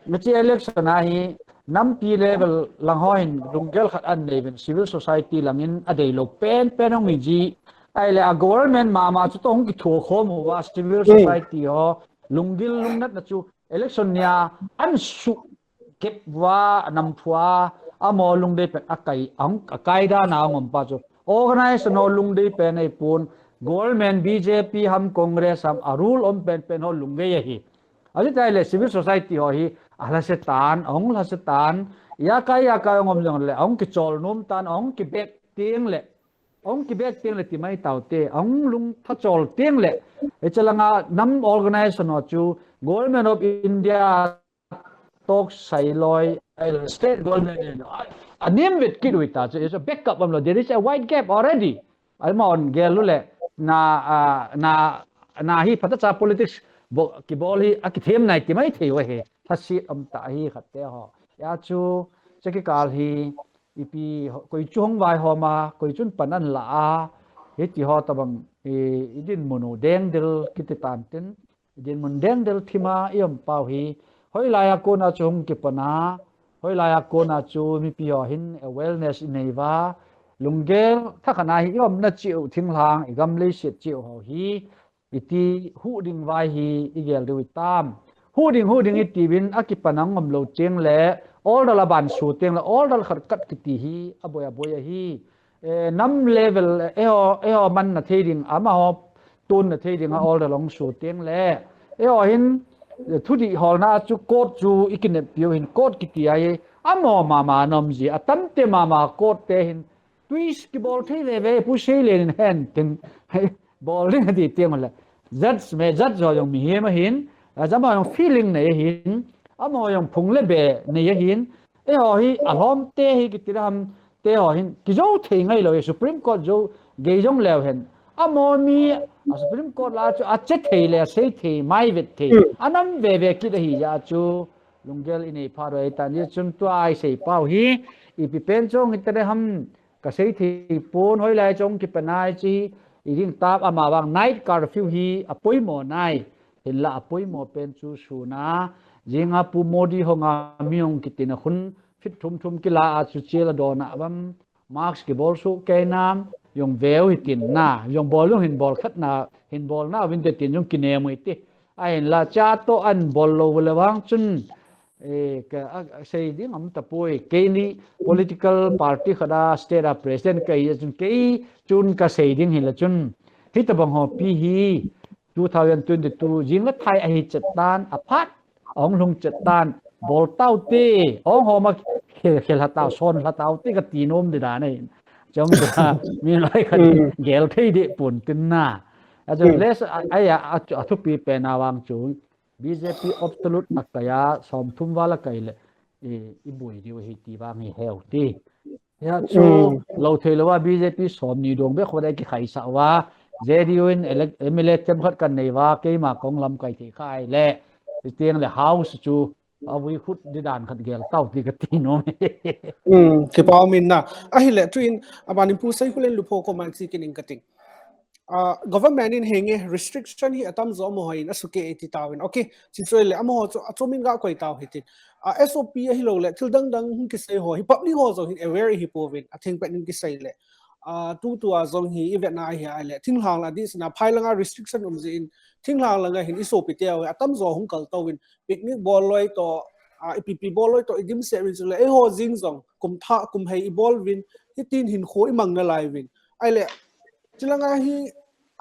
Nga chi election a hi, nampi level lang ho hin lunggel khat an nei vin civil society langin a dei lo pen pen hong hi ji. Ai le, a government mama chu to hong kithu khom u va civil society ho, lunggil lungnat na chu election nia an su kep va nam phua, amaho lungdei pen a kai, a hong, a kai dan a hong um pa chu. Organization ho lungdei pen ei pun, government B J P ham Congress ham a rule um pen pen ho lunggei ahi. A ti tai le civil society ho hi, a la se tan, a hong la se tan, ya kai ya kai hong um jong le, a hong kichol nom tan, a hong kibek tiang le, a hong kibek tiang le ti mai tau te, a hong lung tha chol tiang le, e chalanga nam organization ho chu, Government of India, talk sai loi, ai, state government in, a, a name vet kit u ta chu, is a backup am lo, there is a wide gap already. Ai ma on gel lu le, na, a, na, na hi phatah cha politics bo, kibol hi, a kithem nai ti mai thei u ahi, thasit um ta hi khat te ho. Ya chu, che kikal hi, ipi ho, koi chu hong vaihom a, koi chun pan an la a, hiti ho tabang, i, i dinmun u deng del kiti tan tin, i dinmun deng del thim a i um pau hi, hoilai a kona chu hung kipan a, hoilai a kona chu mipi ho hin awareness i nei va, lunggel thakhat a hi i umna cheh u thinglhang, i gam leiset cheh u ho hi iti huh ding vai hi i gel diu i tam. Huh ding, huh ding i ti uvin a kipan a um lou cheng le, order a ban su teng le, order khat khat kiti hi a boi a boi ahi. Eh, nam level, eh, eiho, eiho manna thei ding, amaho tunna thei ding a order long su teng le. Eiho hin, eh, thudih holna chu court chu i kinep piu hin court kiti ahi, amaho mama nom ji, a tamte mama court te hin, twist kibol thei veve, Pu Seilen in hen tin, bol ding ati teng le. Judge me, judge ho jong mihem ahin, a jama jong feeling nei ahin, amaho jong phung le be nei ahin, eiho hi, a lhom te hi kiti le ham, te ho hin, kijo thei ngai lou, Supreme Court jo gei jong leu hen. Amaho mi, a Supreme Court la chu, a che thei le, a sei thei, mai vet thei, a nam veve kit ahi ja chu, lunggel i nei pha roi tan, i chun tua i sei pau hi, ipi pen chong i te le ham, ka sei thei pon hoilai chong kipan ai chi, i ding tap ama vang night curfew hi a poimo nai, hinla a poimo pen chu suna, jinga Pu Modi honga mi hong kitina khun, fit thum thum kila a chu chela dona avam, mask kibol su kei nam, jong veu hitin na, jong bol jong hin bol khat na, hin bol na, vin te tin jong kinem ui ti. A hinla cha to an bol lou le vang chun, eh, ka, a, a sei ding am ta poi. Keini political party khat a state a president ka hi chun kei chun ka sei ding hi la chun. Hi ta bang ho pi hi two thousand twenty-two jing la thai a hi chet tan a phat a hong lhung chet tan bol tau te hong ho ma khel khel ha tau son ha tau te ka ti nom de da nei. Chong da mi lai khat gel thei de pun tin na. A chun les a, a, a, a thupi pen a vang chu. B J P absolute a kai a, som thum val a kai le, i, i bui diu hi ti vang hi heu ti. Ya chu, lou thei lou a B J P som ni dong be kho dai ki khai sa va, J D U in elect, M L A them khat kan nei va, keima kong lam kai thei khai le, i tiang le house chu, a vui khut di dan khat gel tau ti ka ti nom. Hmm, kipa min na. Ahi le, tu in, a ban in Pu Saikhulen Lupho ko man si kining ka ting. Ah, government in henge restriction hi atam jo amaho in asuke e ti tauvin. Okay, chi choi le amaho chu achomin ga koi tau hitin. Ah, S O P ahi lou le thil dang dang hung kisei ho hi public ho jo hin aware hi pouvin atheng pet in kisei le. Ah, tu tu a jong hi i vetna ahi ai le thinglhang la di sina phai langa restriction um jin thinglhang langa hin i sopi te atam jo hung kal tauvin picnic bol loi to, ah, i pipi bol loi to i dim se vin chu le eiho jing jong kum tha kum hei i bol vin hitin hin kho i mang na lai vin. Ai le Chilanga hi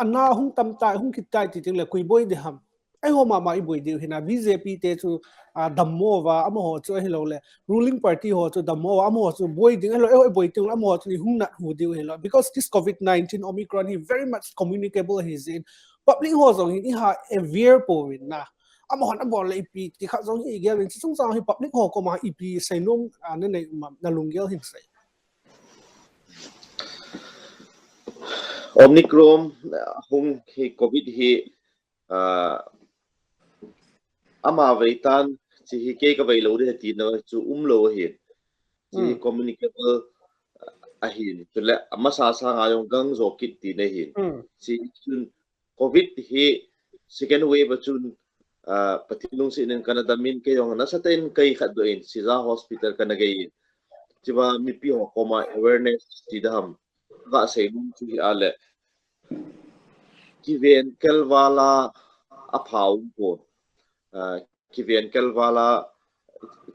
ana hung tam tai, hung kit tai ti ting le kui boi de ham. Eiho mama i boi de hina B J P te chu, ah, dammo va, amaho chu ahi lou le. Ruling party ho chu dammo va, amaho chu boi ding, ahi lou, eiho i boi ting le, amaho chu ni hung nat hu diu hi lou. Because this COVID nineteen Omicron hi very much communicable hi jin. Public ho jong hi i ha aware pouvin na. Amaho na bol le ipi ti khat jong hi i gel in, chi chung chang hi public ho koma ipi sei nom, ah, na nei um am, na lunggel hin sei. Omicron, uh, hung hi COVID hi, uh, ama vei tan chi hi kei ka vei lou de ti na chu um lou hi. Chi communicable, uh, ahin. Chule ama sa sa nga jong gang jo kit ti na hin. Chi chun COVID hi second wave a chun, ah, Pathen lungset in kana dam in kei jong nasa tah in kei khat doh in Sija Hospital kana gei in. Chiva mipi ho koma awareness ti dam. Ka sei nom chu hi a le. Kiven kel vala a pha um pon. Ah, kiven kel vala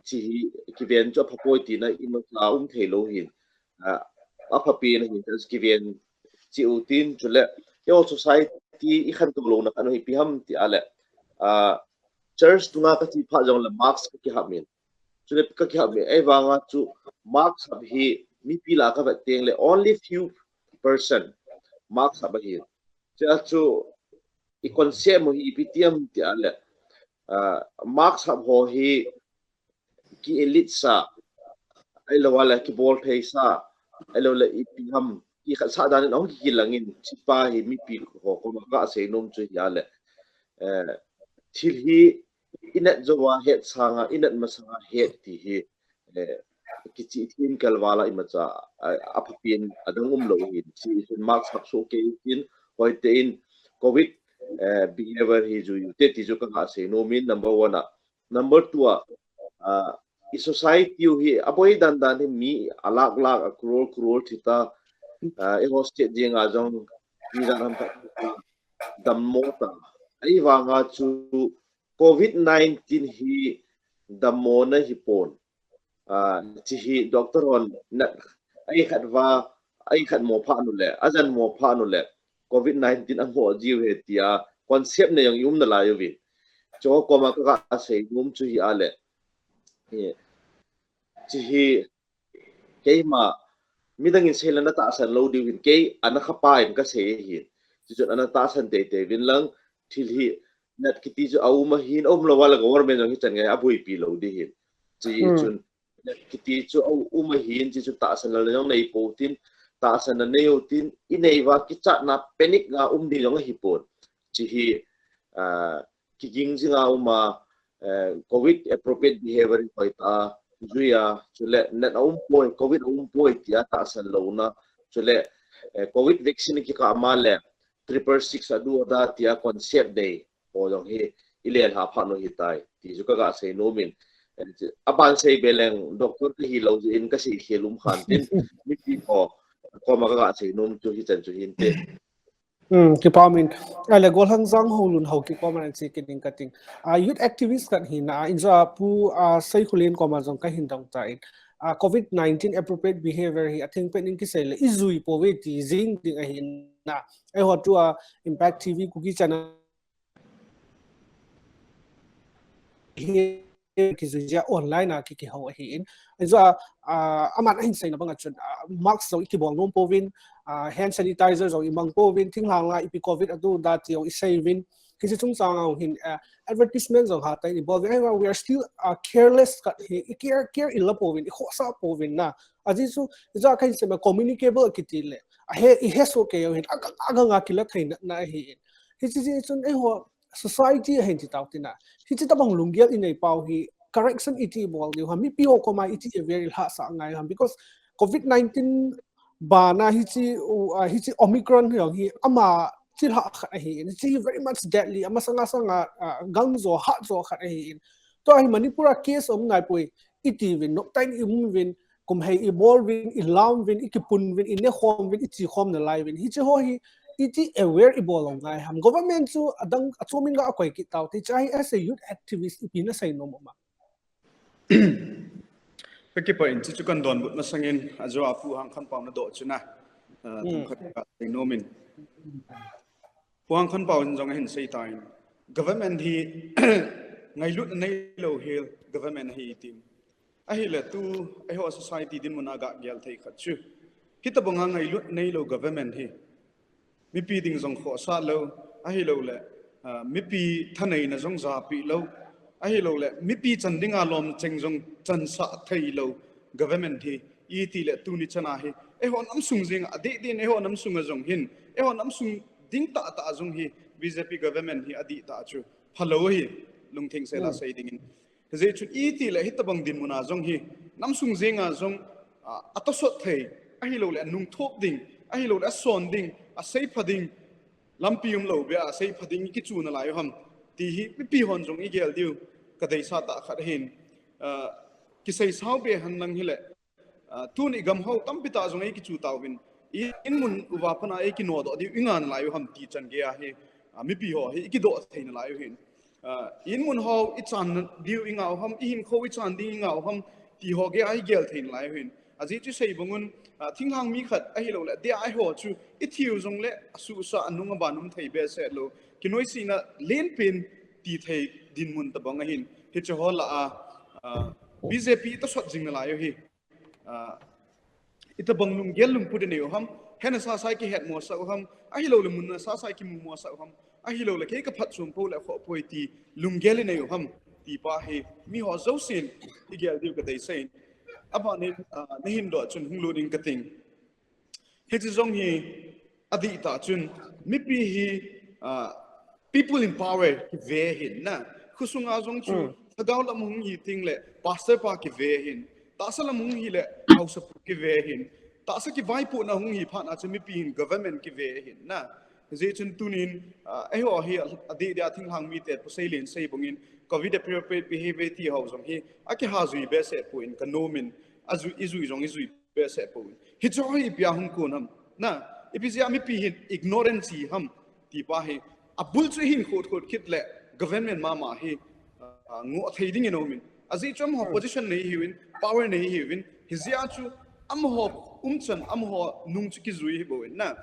chi hi kiven chu a pha poi ti na i ma la um thei lou hin. Ah, a pha pi na hin kiven chi u tin chule. Eiho society i khantou lou na khat hi ipi ham ti a le. Ah, church tunga ka chi pha jong le mask ka kihap in. Chule ka kihap in. Ei vanga chu mask hap hi mipi la ka vet teng le only few percent mask hap ahi. Chea chu i concept mo hi ipi ti am ti a le. Ah, mask hap ho hi ki elite sa, ahilou le kibol thei sa, ahilou le ipi ham, i khat sa dan in ahung kilang in, chi pa hi mipi ho koma ka sei nom chu hi a le. Eh, thil hi i nat jo va het sanga, i nat masanga het ti hi, eh, kichi thin kel vala i ma cha, a, a pha pen a dang um lou hin, chi chun mask hap so kei tin, hoi te in, COVID, eh, behavior hi ju yu te ti chu ka nga sei nom in, number one a, Number two a, ah, i society u hi a boi dan dan hi mi a lakh lakh a crore crore thi ta, Ah, eiho state dinga jong, ijan ham khat dammo ta. Ahivanga chu covid nineteen hi dammona hipon. Ah, hiche hi doctor hon na, ai khat va, ai khat mo pha nu le, ajan mo pha nu le, covid nineteen amo jiu he tia, concept na jong i um nalai uvin. Chu koma ka, ka sei nom chu hi a le. Hi, hiche hi, keima, midang in sei le na tahsan lou diu hin, kei ana khapa in ka sei ahin. Chuchun ana tahsan teitei uvin lang, thil hi, nat kiti chu a um ahin, a um lou a le government jong hichan ngai a boipi lou ding ahin. Chuchun, nat kiti chu a um ahin, chuchun tahsan lal jong nei pou tin, tahsan na nei u tin, i nei uva kichatna panic a um ding jong ahipon. Hiche hi, ah, kiging jinga um a, eh, covid appropriate behavior hoitah a jui a, chule nat a um poi, covid a um poi tia tahsan louna, chule, eh, covid vaccine kikah ma le triple six a du a da tia concept nei ho jong hi i lelha phat u hitai ti chu ka ga sei nom in, eh, aban sei be leng doctor ka hi lou jeh in ka sei khel um khan tin, mipi ho koma ka ga sei nom chu hichan chu hinte. Hmm, kipa min. Ahile, Golhang Jang Holun ho kikoma in sei kit ning kating. Ah, youth activist khat hina, injo a Pu, ah, Seikhulen koma jong kahin dong tan. Ah, covid nineteen appropriate behavior hi atheng pen in kisei le, i jui pouve ti jing ding ahina. Eiho tua Impact T V Kuki channel hi kijui jeh a online a ki, kihou ahin. Injo a, ah, aman ahin seina banga chun, ah, mask jong i kibol nom pouvin, ah, hand sanitizer jong i mang pouvin, thinglhang a ipi covid a du da ti jong i sei uvin. Hiche chungchang a hin, ah, advertisement jong hatah in i bol uvin. Ahivang we are still, ah, careless khat hi, i care, care i la pouvin, i khohsah pouvin na. Ajeh chu, injo a kahin sei ma communicable a kiti le. Ahe, i hesoh kei u hin, agang, agang a kila thei na, na ahin. Hiche jeh chun eiho, society ahin ti tau tina. Hiche tabang lunggel i nei pau hi, correction iti bol diu ham, mipi ho koma iti aware i lhahsah ngai ham, because covid nineteen bana hiche, uh, ah, hiche Omicron hi jong hi ama chilhah khat ahin, hiche hi very much deadly, amasanga sanga, ah, gangjo, hatjo khat ahin. Tua hi Manipur a case um nai poi, iti uvin, noptah in i um uvin, kum hei i bol uvin, i lam uvin, i kipun uvin, i nekhom uvin, i chekhom nalai uvin. Hiche ho hi, iti aware i bol u ngai ham. Government chu adang, achom in ga akoi kit tau te, hiche hi as a youth activist ipi na sei nom um am? Ka kipah in, hiche chu kan donbut masang in, ajo a Pu Hangkhanpau na doh chu na. Ah, themkhat ka sei nom in. Pu Hangkhanpau in jong ahin sei tan. Government hi ngailut nei lou hi government ahi tin. Ahile tu, eiho society dinmun a ga gel thei khat chu. Hitabang a ngailut nei lou government hi. Mipi ding jong khohsah lou, ahilou le, ah, mipi thaneina jong japi lou, ahilou le, mipi chan ding a lom cheng jong chansah thei lou government hi, iti le tuni chan a hi. Eiho nam sung jing a, adeh deh in eiho nam sung a jong hin, eiho nam sung ding tah tah a jong hi, B J P government hi adih tah chu. Phalou hi, lungtheng sel a sei ding in. Hijeh chun iti le hitabang dinmun a jong hi, nam sung jing a jong, ah, atosot thei, ahilou le, anungthop ding, ahilou le, ason ding, aseipha ding, lampi um lou beh a, aseipha ding i kichu nalai u ham, ti hi, mipi hon jong i gel diu, ka deisah tah khat hin, ah, kisei sao be hen lang hile, ah, tun i gam ho tampi tah jong ei kichu tauvin, i inmun uva pat a ei kinodoh diu i ngah nalai u ham ti chan gei a hi, ah, mipi ho hi i kidoh thei nalai u hin. Ah, inmun ho i chan diu i ngah u ham, i hinkho i chan ding i ngah u ham, ti ho gei a i gel thei nalai u hin. Ajeh chu sei bang un, ah, thinglhang mi khat ahilou le, adeh a eiho chu i thiu jong le, asuhsah anung aban um thei behseh lou. Kinoisena lenpen ti thei dinmun tabang ahin. Hiche ho lah a, ah, B J P i tosot jing nalai u hi. Ah, itabang lunggel lungput i nei u ham, hena sasa i kihet mosah u ham, ahilou le munna sasa i kimu mosah u ham, ahilou le kei ka phatchom pou le khoh poi ti lunggel i nei u ham, ti pa hi mi ho jousen i gel diu ka deisah in. Aban in, ah, na hin doh chun hung lut in kating. Hiche jong hi adih tah chun mipi hi, ah, people in power kive hin na. Khosung a jong chu, mm, lhagao lam hung hi ting le pastor pa kive hin. Tahsa lam hung hi le haosapu kive hin. Tahsa kivaipohna hung hi phat a chu mipi hin government kive hin na. Hijeh chun tunin, ah, eiho hi adih dia thinglhang mite thusei len sei bang in covid appropriate behavior ti ho jong hi akiha jui behseh poi in ka nom in, ajui, i jui jong i jui behseh poi in. Hiche ho hi ipi a hung kon ham. Na, ipi jeh a mipi hin ignorance hi ham, ti pa hi. Abul chu hin khut khut kit le government mama hi, ah, ngoh thei ding in aumin. Ajeh chu amaho position nei hiuvin, power nei hiuvin, hijeh a chu amaho umchan, amaho nung chu kijui hi bouvin na.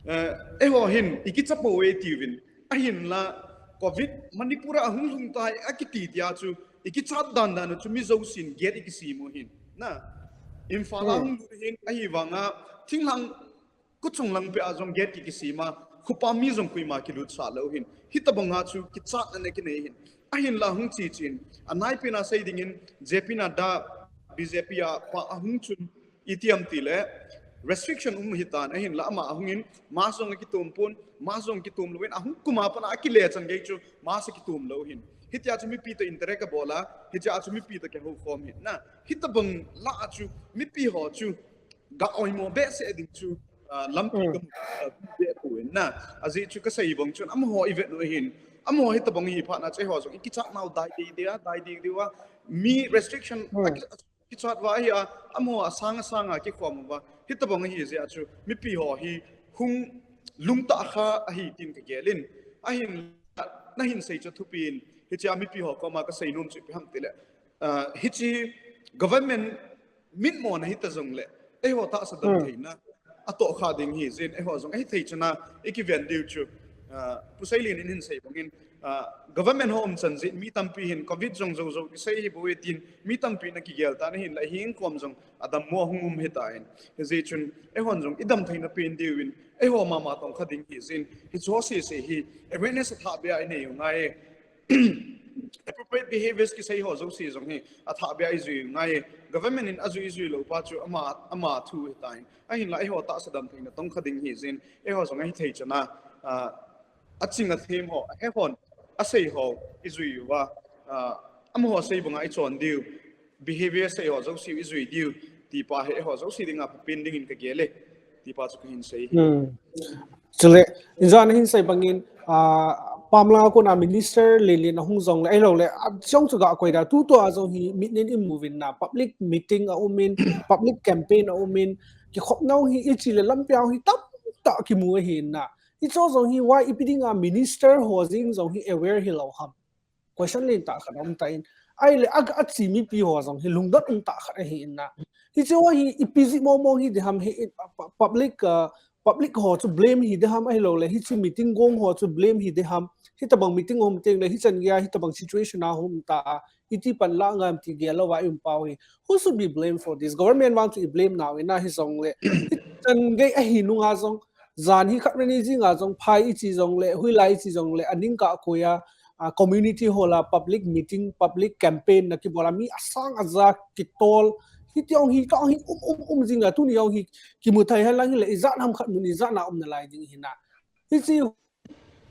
Eh, eiho hin, ikicha pouve tiuvin. Ahinla, covid Manipur a hung lhung tai, akiti tia chu, ikichat dan dan chu mi jousen gate ikisem u hin. Na, Imphal a hung lut hin, ahivanga, thinglhang Kuchung lang peh a jong gate ki kisem a, khopa mi jong koima kilutsah lou hin. Hitabang a chu kichatna nei kinei hin. Ahinla hung chi chin. Anaipen a sei dingin, J P Nadda, B J P a pa ahung chun, iti ham tile, restriction um hitan, ahinla ama ahungin, mask jong akitom pon, mask jong kitom louvin, ahung kum a pat a akile chan gei chu, mask akitom lou hin. Hitia chu mipi toh interact abol a, hitia chu mipi toh kihoukhom hin. Na, hitabang lah a chu, mipi ho chu, ga oimo behseh ding chu, ah, lampi ka mu, ah, be pon na. Ajeh chu kasei bang chun, amaho ivet u hin. Amaho hitabang hi phat na chu eiho jong ikichat nau dai dei dei a, dai dei dei a. Mi restriction aki-, kichat uva ahi a, amaho asang asang a kikhom uva. Hitabang hi jeh a chu, mipi ho hi hung lungtah kha ahi tin kagel in. Ahin nahin sei chu thupin, hichea mipi ho koma kasei nom chu ipi ham tile. Ah, hiche government mitmona hita jongle, eiho tahsa damtheina atoh kha ding hi jeh in, eiho jong ahithei chana ikiven diu chu, ah, Pu Seilen in hin sei bangin, ah, government ho umchan jeh in mi tampi hin covid jong jou jou kisei hi bou e tin mi tampi na kigel tan ahinla hing kom jong adammo hung um hitan. Hijeh chun eihon jong idamtheina pen diuvin eiho mama tongkha ding hi jeh in hiche ho sese hi awareness athah beh a inei u ngai e. Appropriate behaviors kisei ho jouse jong hi athah beh a ijui u ngai e. Government in ajui ijui lou pa chu ama, ama thu hitan. Ahinla eiho tahsa damtheina tongkha ding hi jeh in eiho jong ahithei chana, ah, aching athem ho, ahehon asei ho ijui uva, ah, amaho sei banga ichon diu, behavior sei ho jouse ijui diu, ti pa hi eiho jouse dinga phapen dingin kagel e, ti pa chu kahin sei hi. Chule, ijat nahin sei bangin, ah, pamlang a kona minister Lenlen ahung jongle, ahiloule, achung chu ga koi da, tutua jong hi mitnin imu uvin na, public meeting aumin, public campaign aumin, kikhopna hi iche le lampi a hi tamtah kimu ahi na. Hiche jong hi why ipi dinga minister ho jeng jong hi aware hilou ham. Question lentah khat aum tan. Ahile a, ache mipi ho jong hi lungdon umtah khat ahi na. Hiche ho hi ipi jeh mong mong hi ding ham hi, pu-, pu-, public, ah, public ho chu blame hi ding ham ahiloule. Hiche meeting gong ho chu blame hi ding ham. Hitabang meeting um tengle, hichan geiya, hitabang situation a um ta a. Iti pan la ngam ti gel louva i um pau hi. Who should be blamed for this? Government vang chu i blame nau ina hijongle. Hichan gei ahi nunga jong, jan hi khat reni jinga jong, phai iche jongle, huilai iche jongle, aning kah koiya, ah, community hall a, public meeting, public campaign na kibol a, mi asang aja kitol. Hiti jong hi, kah hi um, um, um jinga, tuni jong hi, kimu thei hen lang hile, ijat ham khat mun, ijat na um nalai ding hi na. Hiche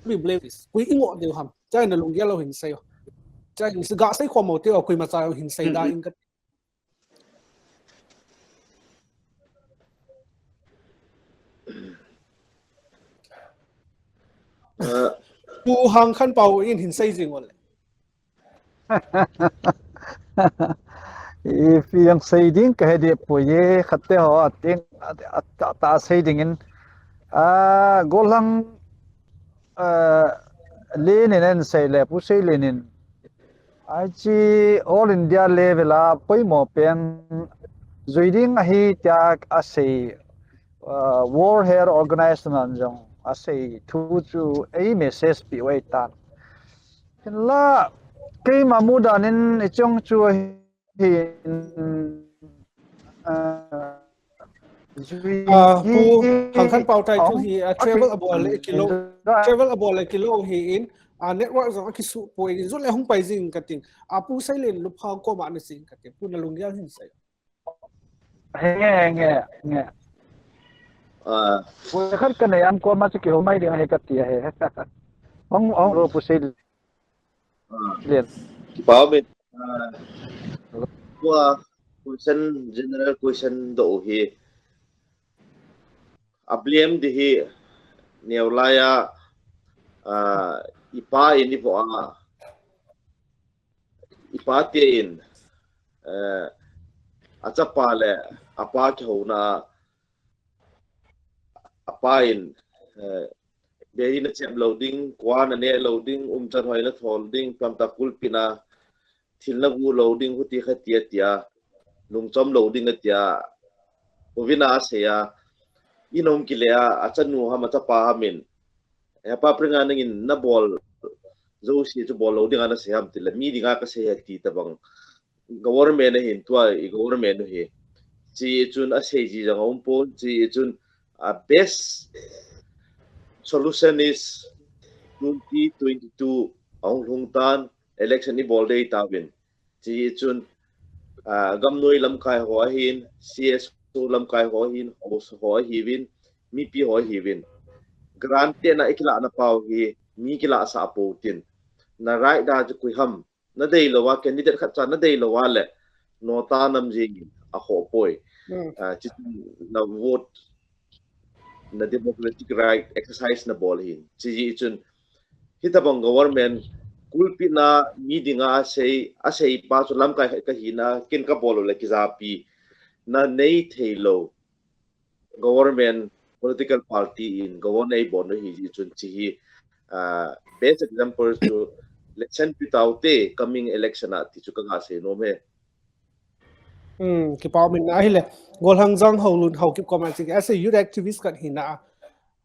be blamed is. Koi ingoh diu ham. Chai na lunggel lou hin sei o. Chai na ga sei khom mo teu, koima cha hin sei da in ka. Eh. Pu Hangkhanpau in hin sei jing o le. Ipi jong sei ding kahe deh poi e, khatte ho ating, a, a, ta, ta sei dingin. A, gollhang, a, Lenin in sei le, Pu Seilen in. Hiche All India level a poimo pen jui ding ahi tia asei, a, World Health Organization in jong asei thu chu ei message peh u ahitan. Hinla, keima mudan in ichung chu hin, ah, jui, ah, Pu Hangkhanpau, tai thu hi, ah, travel abol le kilou, travel abol le kilou hi in, ah, network jong akisuh poi in, jun le hung pai jing kating. Ah, Pu Seilen lupha koma na jing kating. Pu na lunggel hin sei. Henge, henge, henge. Ah. Pu khat kanei a koma chu kihou mai ding ahi kati ahi. Hung, hung ro Pu Seilen. Ah. Len. Kipa umin. Ah. Tua question, general question doh u hi. A blame ding hi neo laiya, ah, ipa in ivo a. Ipa te in, eh, achapa le apa kihouna, pa in, eh, beri na chep lo ding, kua na ne lo ding, umchan hoi na thol ding, pamta kulpi na thil na gu lo ding, huti kha tia tia, lungchom lo ding a tia, uvin a sei a, in hong kile a, a chanu ham, a chapa ham in, he pa pringa nangin na bol, zo si chu bol lo ding a na sei ham tile, mi dinga ka sei a ti tabang, government a hin tua i government u hi. Chi chun a sei ji jang a um pon, chi chun a best solution is twenty twenty-two a hung lhung tan election i bol dei ta vin. Chi chun, ah, gamnoi lamkai ho ahin, C S O lamkai ho ahin, house ho ahi vin, mipi ho ahi vin. Grant te na i kila na pau hi, mi kila sa po tin. Na right da chu kui ham, na dei lo a, candidate khat cha na dei lo a le, no ta nam jing a ho poi. Hmm. Ah, chi na vote na democratic right exercise na bol hin. Chi ji chun, hitabang government, kulpi na mi dinga a sei, a sei pa chu lamkai ka hi na, kin ka bol le kijapi, na nei thei lo. Government, political party in government ei bol no hi ji chun chi hi, ah, best example chu lesson pi tau te coming election a ti chu ka ga sei nom e. Hmm, kipa min na hile. Golhang Jang Haolun Haokip koma chi, as a youth activist khat hi na,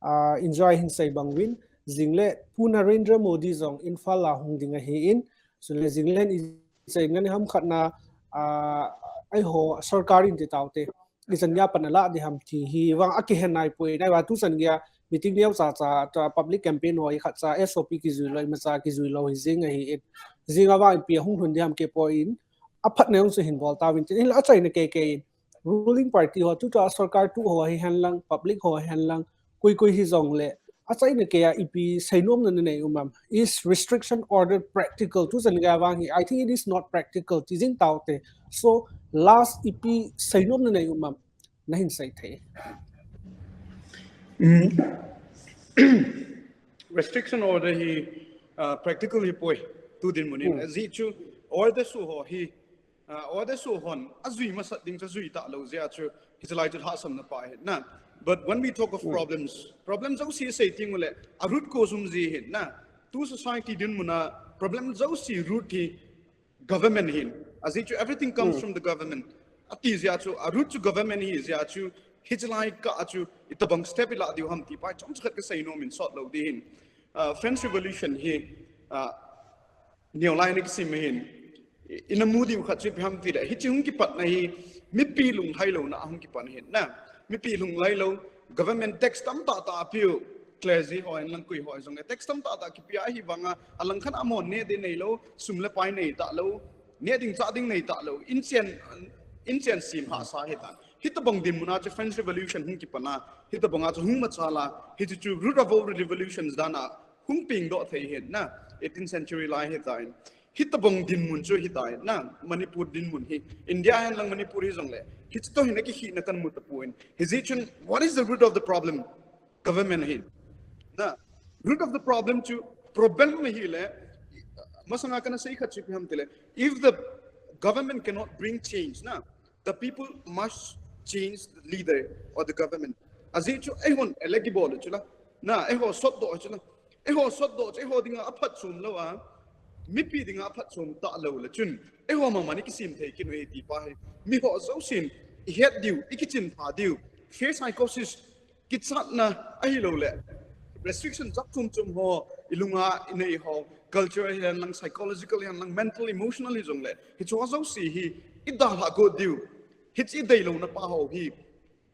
ah, enjoy hin sei bang vin. Jing le Pu Narendra Modi jong Imphal a hung ding ahi in. Chule jing le i sei ngan ham khat na, ah, ei ho sorkar in ti tau te. I chan gei a pan a la di ham ti hi vang a kihen nai poi, nai va tu chan gei a meeting neo cha cha, ta public campaign ho i khat cha S O P kijui lo, i ma cha kijui lo hi jing ahi in. Jing a vang ipi a hung lhun di ham ke poi in, a phat na jong chu hin bol ta vin tin, in la a chaina kei kei in. Ruling party ho, tu ta sorkar tu ho hi hen lang, public ho hi hen lang, koi koi hi jong le, a chaina kei a ipi sei nom na nei um am. Is restriction order practical? Tu chan gei a vang hi, I think it is not practical, ti jing tau te. So, last ipi sei nom na nei um am, na hin sei thei. Mm. Restriction order hi, uh, practical hi poi, tu dinmun in. Hmm. Ji chu order su ho hi, uh, order su hon, a jui masat ding chu jui ta lo jia chu, hi chalai chu lhasam na pa hi na. But when we talk of, hmm, problems, problems jo si sei ting le, a root cause um ji hi na. Tu society dinmun a, problem jo si root hi, government hin. As it, everything comes, hmm, from the government. A ti jia chu, a root chu government hi jia chu, hi chalai ka a chu, itabang step i la diu ham ti pa, chom chakhat ka sei nom in sot lo di hin. Uh, French Revolution hi, uh, neo lai ni kisim hin. I, i na mu diu khat chu ipi ham ti le, hi chi hung kipat na hi, mipi lunglhai lo na hung kipat hin na. Mipi lunglhai lo, government tax tam ta ta piu, clergy ho en lang koi ho jong tax tam ta ta kipia hi vang a, a lang khan amon ne de nei lo, sum le pai nei ta lo, ne ding cha ding nei ta lo, in chen, in chen sim ha sa hi ta. Hitabang dinmun a chu French Revolution hung kipan a, hitabang a chu hung ma cha la, hi chu chu root of all revolutions dan a hung ping do thei hin na, eighteenth century lai hi ta in. Hitabang dinmun chu hi ta in na, Manipur dinmun hi. India hen lang Manipur hi jong le. Hi chu to hin a ki hi na kan mu ta pu in. Hi ji chun, what is the root of the problem? Government hi. Na, root of the problem chu, problem hi le, masanga kana sei khat chu ipi ham ti le. If the government cannot bring change, na, the people must change the leader or the government. A ji chu, ei hon, elect i bol chu la. Na, ei ho sot do chu la. Ei ho sot do chu, ei ho dinga a phat chom lo a. Mipi dinga a phat chom ta lo le chun. Ei ho ma mani kisim thei kin u ei ti pa hi. Mi ho jo sin, i het diu, i kichin pha diu. Fear psychosis, kichatna ahi lo le. Restriction jak chom chom ho, i lunga, i nei ho, culture hi hen lang, psychological hi hen lang, mental, emotional hi jong le. Hi chu jo si hi, i da la go diu. Hi chi dei lo na pa ho hi.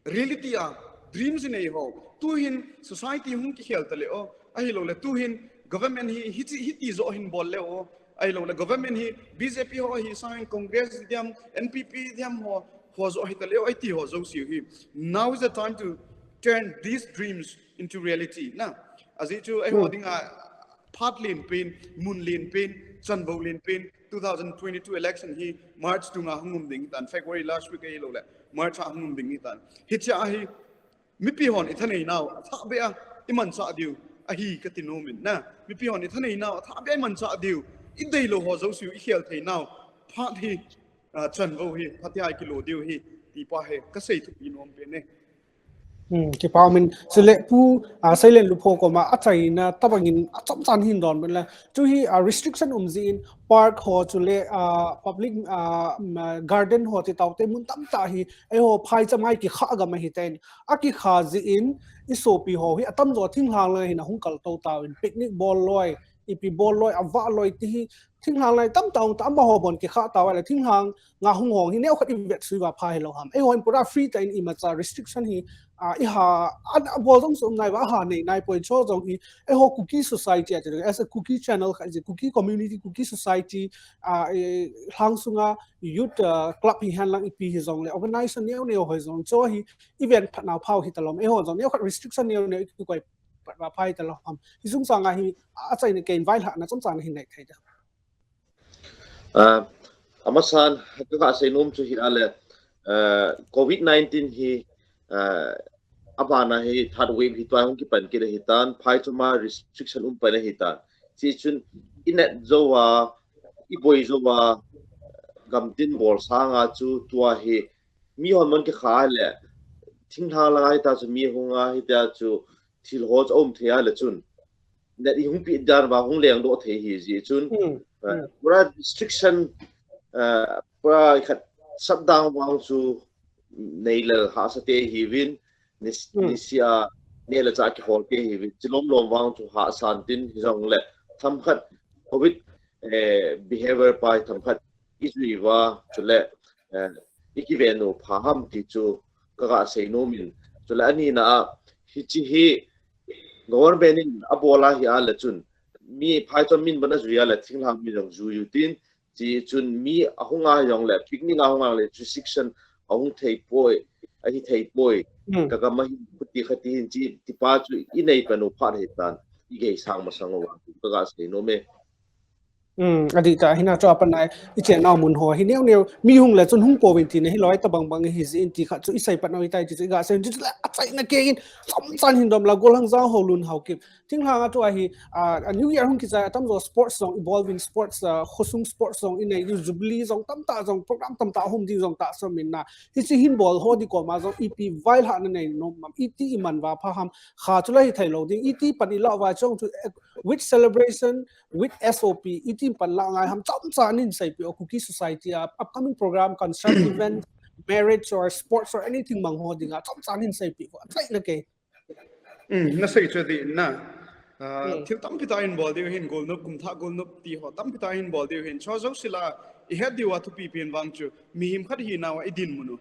Reality a, dreams i nei ho. Tu hin society hung kikhel ta le o. Ahi lo le, tu hin government hi, hi chi, hi ti jo hin bol le o. Ahi lo le, government hi, B J P ho hi, sang Congress diam, N P P diam ho, ho jo hi ta le o, ei ti ho jo si hi. Now is the time to turn these dreams into reality. Na, a ji chu ei ho, hmm, dinga, phat lin pen, mun lin pen, chanvo lin pen, two thousand twenty-two election hi March tunga hung um ding tan, February last week ahi lo le, March a hung um ding tan. Hi cha hi, mipi hon i thanei nau, a tha be a, i man cha diu, ahi ka ti nom in na. Mipi hon i thanei nau, a tha be a, i man cha diu, i dei lo ho jo siu, i khel thei nau, phat hi, ah, chanvo hi, phat hi a i kilo diu hi, ti pa hi, ka sei thupi nom pen e. Hmm, kipa umin. Chule pu, ah, Seilen Lupho koma achaina tabangin achomchan hin donbut le. Chu hi, ah, restriction um jin park ho chule, ah, public, ah, um, ah, garden ho ti taute mun tamtah hi eiho phaicham a kikha gam ahi ten. Akikha jin isopi ho hi atamjo thinglhang lang hin ahung kaltou tauvin picnic bol loi, ipi bol loi, avah loi ti hi thinglhang lai tamtah hung ta amaho bon kikha tauva le thinglhang nga hung hong hi neokhat ivet sui uva pha hilou ham. Eiho in pura free tah in imacha restriction hi, ah, iha, a, abol jong sum nai uva, aha nei nai poi chu jong hi, eiho Kuki society a ti, as a Kuki channel khat jeh, Kuki community, Kuki society, ah, eh, lhang sunga youth, ah, club hihen lang ipi hijongle, organization neo neo hoi jong chu hi event phatna phau hitalom, eiho jong neokhat restriction neo neo ikikoi pat uva pha hitalom ham. Hi jong sanga hi, achaina kei in vailhahna chomcha hin nei thei da. Ah, amasan, ka kasei nom chu hi ale, ah, covid nineteen hi, ah, abana hi third wave hi tua hung kipan kit ahitan, phaichama restriction um pan ahitan. Chuchun, i nat jouva, i boi jouva, gamtin bol sanga chu tua hi, mi hon mon kikha le, thinglhang langa hita chu mi hunga hita chu, thil ho chu um thei ale chun. Nat i hung pi dan uva hung lengdoh thei hi jeh chun, hmm, ah, hmm, pura restriction, ah, pura khat shutdown vang chu neilel hahsa te hiuvin, nis-, hmm, nisia neh le chah kihol te hiuvin, chilom lom vang chu hahsan tin hijongle, themkhat covid, eh, behavior pa themkhat ijui uva, chule, eh, ikiven u pha ham ti chu ka kasei nom in, chule anina a, hiche hi, government in abol ahi ale chun, mi phaicham min ban ajui ale thinglhang min jong jui u tin, chuchun mi ahung a jongle, picnic ahung a jongle, restriction ahung thei poi, ahi thei poi, hmm, ka gam a hin, khuti khati hin chi, ti pa chu i nei pan u phat ahitan, i gei sang masang uva, ka kasei nom e. Hmm, adih tah, hina chu apan a, i chennau mun ho hi neo neo, mi hung le chun hung pouvin tina hilou tabang bang hi jin ti khat chu i sei pan u ahitai ti chu i gasei u, ti chu le achaina kei in, chomchan hin dom la, golhang jang ho lun hau kip. Thinglhang a tua hi, ah, a New Year hung kichai atamjo sports jong i bol uvin sports, ah, khosung sports jong i nei diu, jubilee jong tamtah jong program tamtah hung diu jong tahsan min na. Hiche hin bol ho di koma jong ipi vailhahna nei nom ham, iti i man uva pha ham, kha chu la hi thei lou ding, iti pan i lah uva chong chu, eh, with celebration, with S O P, iti pan la ngai ham, chomcha in seipeh o Kuki society a, upcoming program, concert, event, marriage or sports or anything mang ho dinga, chomcha in seipeh o, achaina kei. Hmm, nasei chu adih na. Ah, hmm, thil tampi tah in bol diu hin, golnop, kumthah golnop ti ho tampi tah in bol diu hin. Chua jouse la, i het diu a thupi pen vang chu, mihem khat hina uva i dinmun u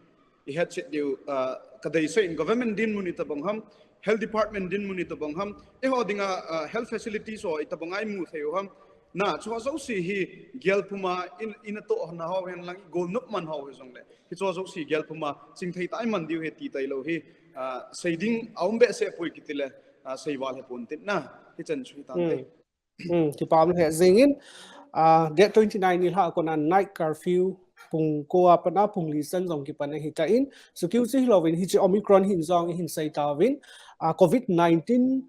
i hetchet diu, ah, ka deisah in government dinmun itabang ham, health department dinmun itabang ham, eiho dinga, ah, health facilities ho itabang a i mu thei u ham. Na, chua jouse hi gel puma in, i natoh na ho hen lang, i golnop man ho hijongle, hichua jouse gel puma chingthei tah i man diu ahi ti tailou hi, ah, sei ding aum behseh poi kiti le, ah, sei val hepon tin na, hichan chu hitante. Hmm. Hmm, kipa um lheh jengin, ah, date twenty nine nilhah a kona night curfew pung ko a pat a pung li chan jong kipan ahitan, sukiu chu hilouvin hiche Omicron hin jong ihin sei tauvin, ah, covid nineteen,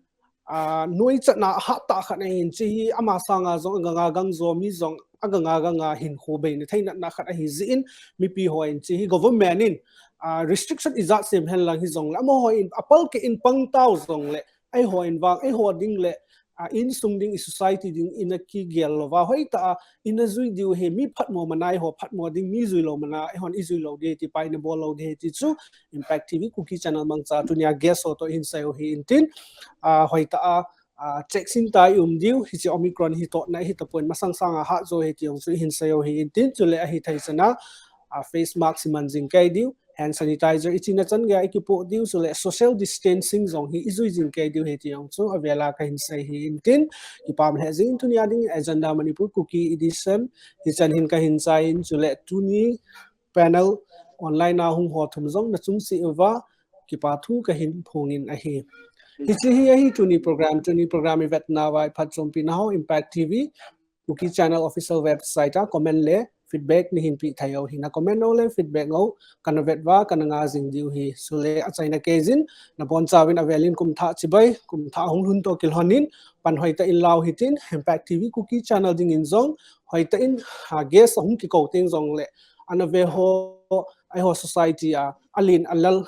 ah, noichatna hatah khat ahin, hiche hi ama sanga jong aganga gang jo, mi jong aganga ganga hinkho beina thei natna khat ahi jeh in, mipi hon hiche hi government in, ah, restriction ijat sem hen lang hijongle, amaho in apalkeh in pang tau jongle, eiho in vang, eiho ding le, ah, insung ding, i society ding ina kigel louva, hoitah a ina jui diu ahi, mi phatmo mana eiho phatmo ding, mi jui lou mana eihon i jui lou ding ahi ti pa ina bol lou ding ahi ti chu, Impact T V Kuki Channel mangcha tunia guest ho toh ihin sei u ahi intin, ah, hoitah a, ah, cheksin tah a i um diu, hiche Omicron hi tohna ahi tapon, masang sanga hat jo ahi ti jong chu ihin sei u ahi intin, chule ahithei chan a, ah, face mask iman jing kei diu, hand sanitizer ichena chan geiya ikipoh diu, chule social distancing jong hi ijui jing kei diu ahi ti jong chu avel a kahin sei ahi intin, kipa um lheh jengin tunia ding Agenda Manipur Kuki edition hichan hin kahin chai in, chule tuni panel online a hung ho thum jong nachung cheh uva kipa thu kahin phong in ahi. Hiche hi ahi tuni program, tuni program ivetnauva iphatchompi nau Impact T V Kuki Channel official website a comment le feedback neihin peh thei u ahi, na comment u le feedback u kana vet uva kana nga jing diu ahi. Chule achaina kei jin, nabonchauvin avel in kumthah chibai, kumthah hung lhun toh kilhon in, pan hoitah in lau hitin, Impact T V Kuki Channel dingin jong hoitah in, ah, guest ahung kikou teng jongle, ana ve ho, eiho society a alen alal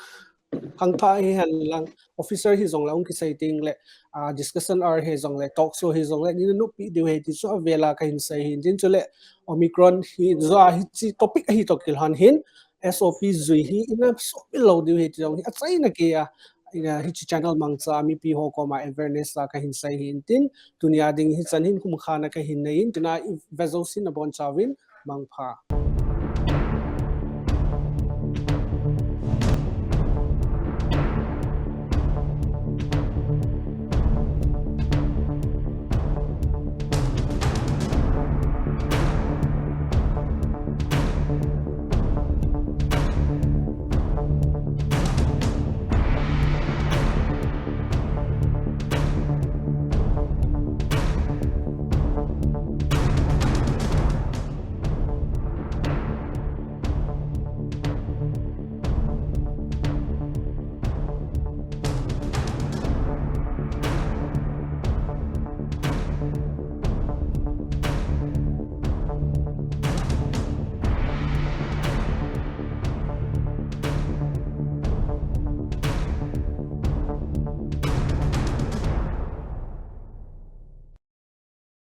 Khangthah hihen lang, officer hijongle hung kisei tengle, ah, discussion hour hijongle, talk show hijongle, neina noppi diu ahi ti chu avela kahin sei ahin tin, chule Omicron hi jua hiche topic ahi toh kilhon hin, S O P jui hi ina soppi lou diu ahi ti jong hi achaina keiya, ina hiche channel mangcha mipi ho koma awareness a kahin sei ahin tin, tunia ding hichan hin khumkhana kahin nei in, tuna ive jousen nabonchauvin mangpha.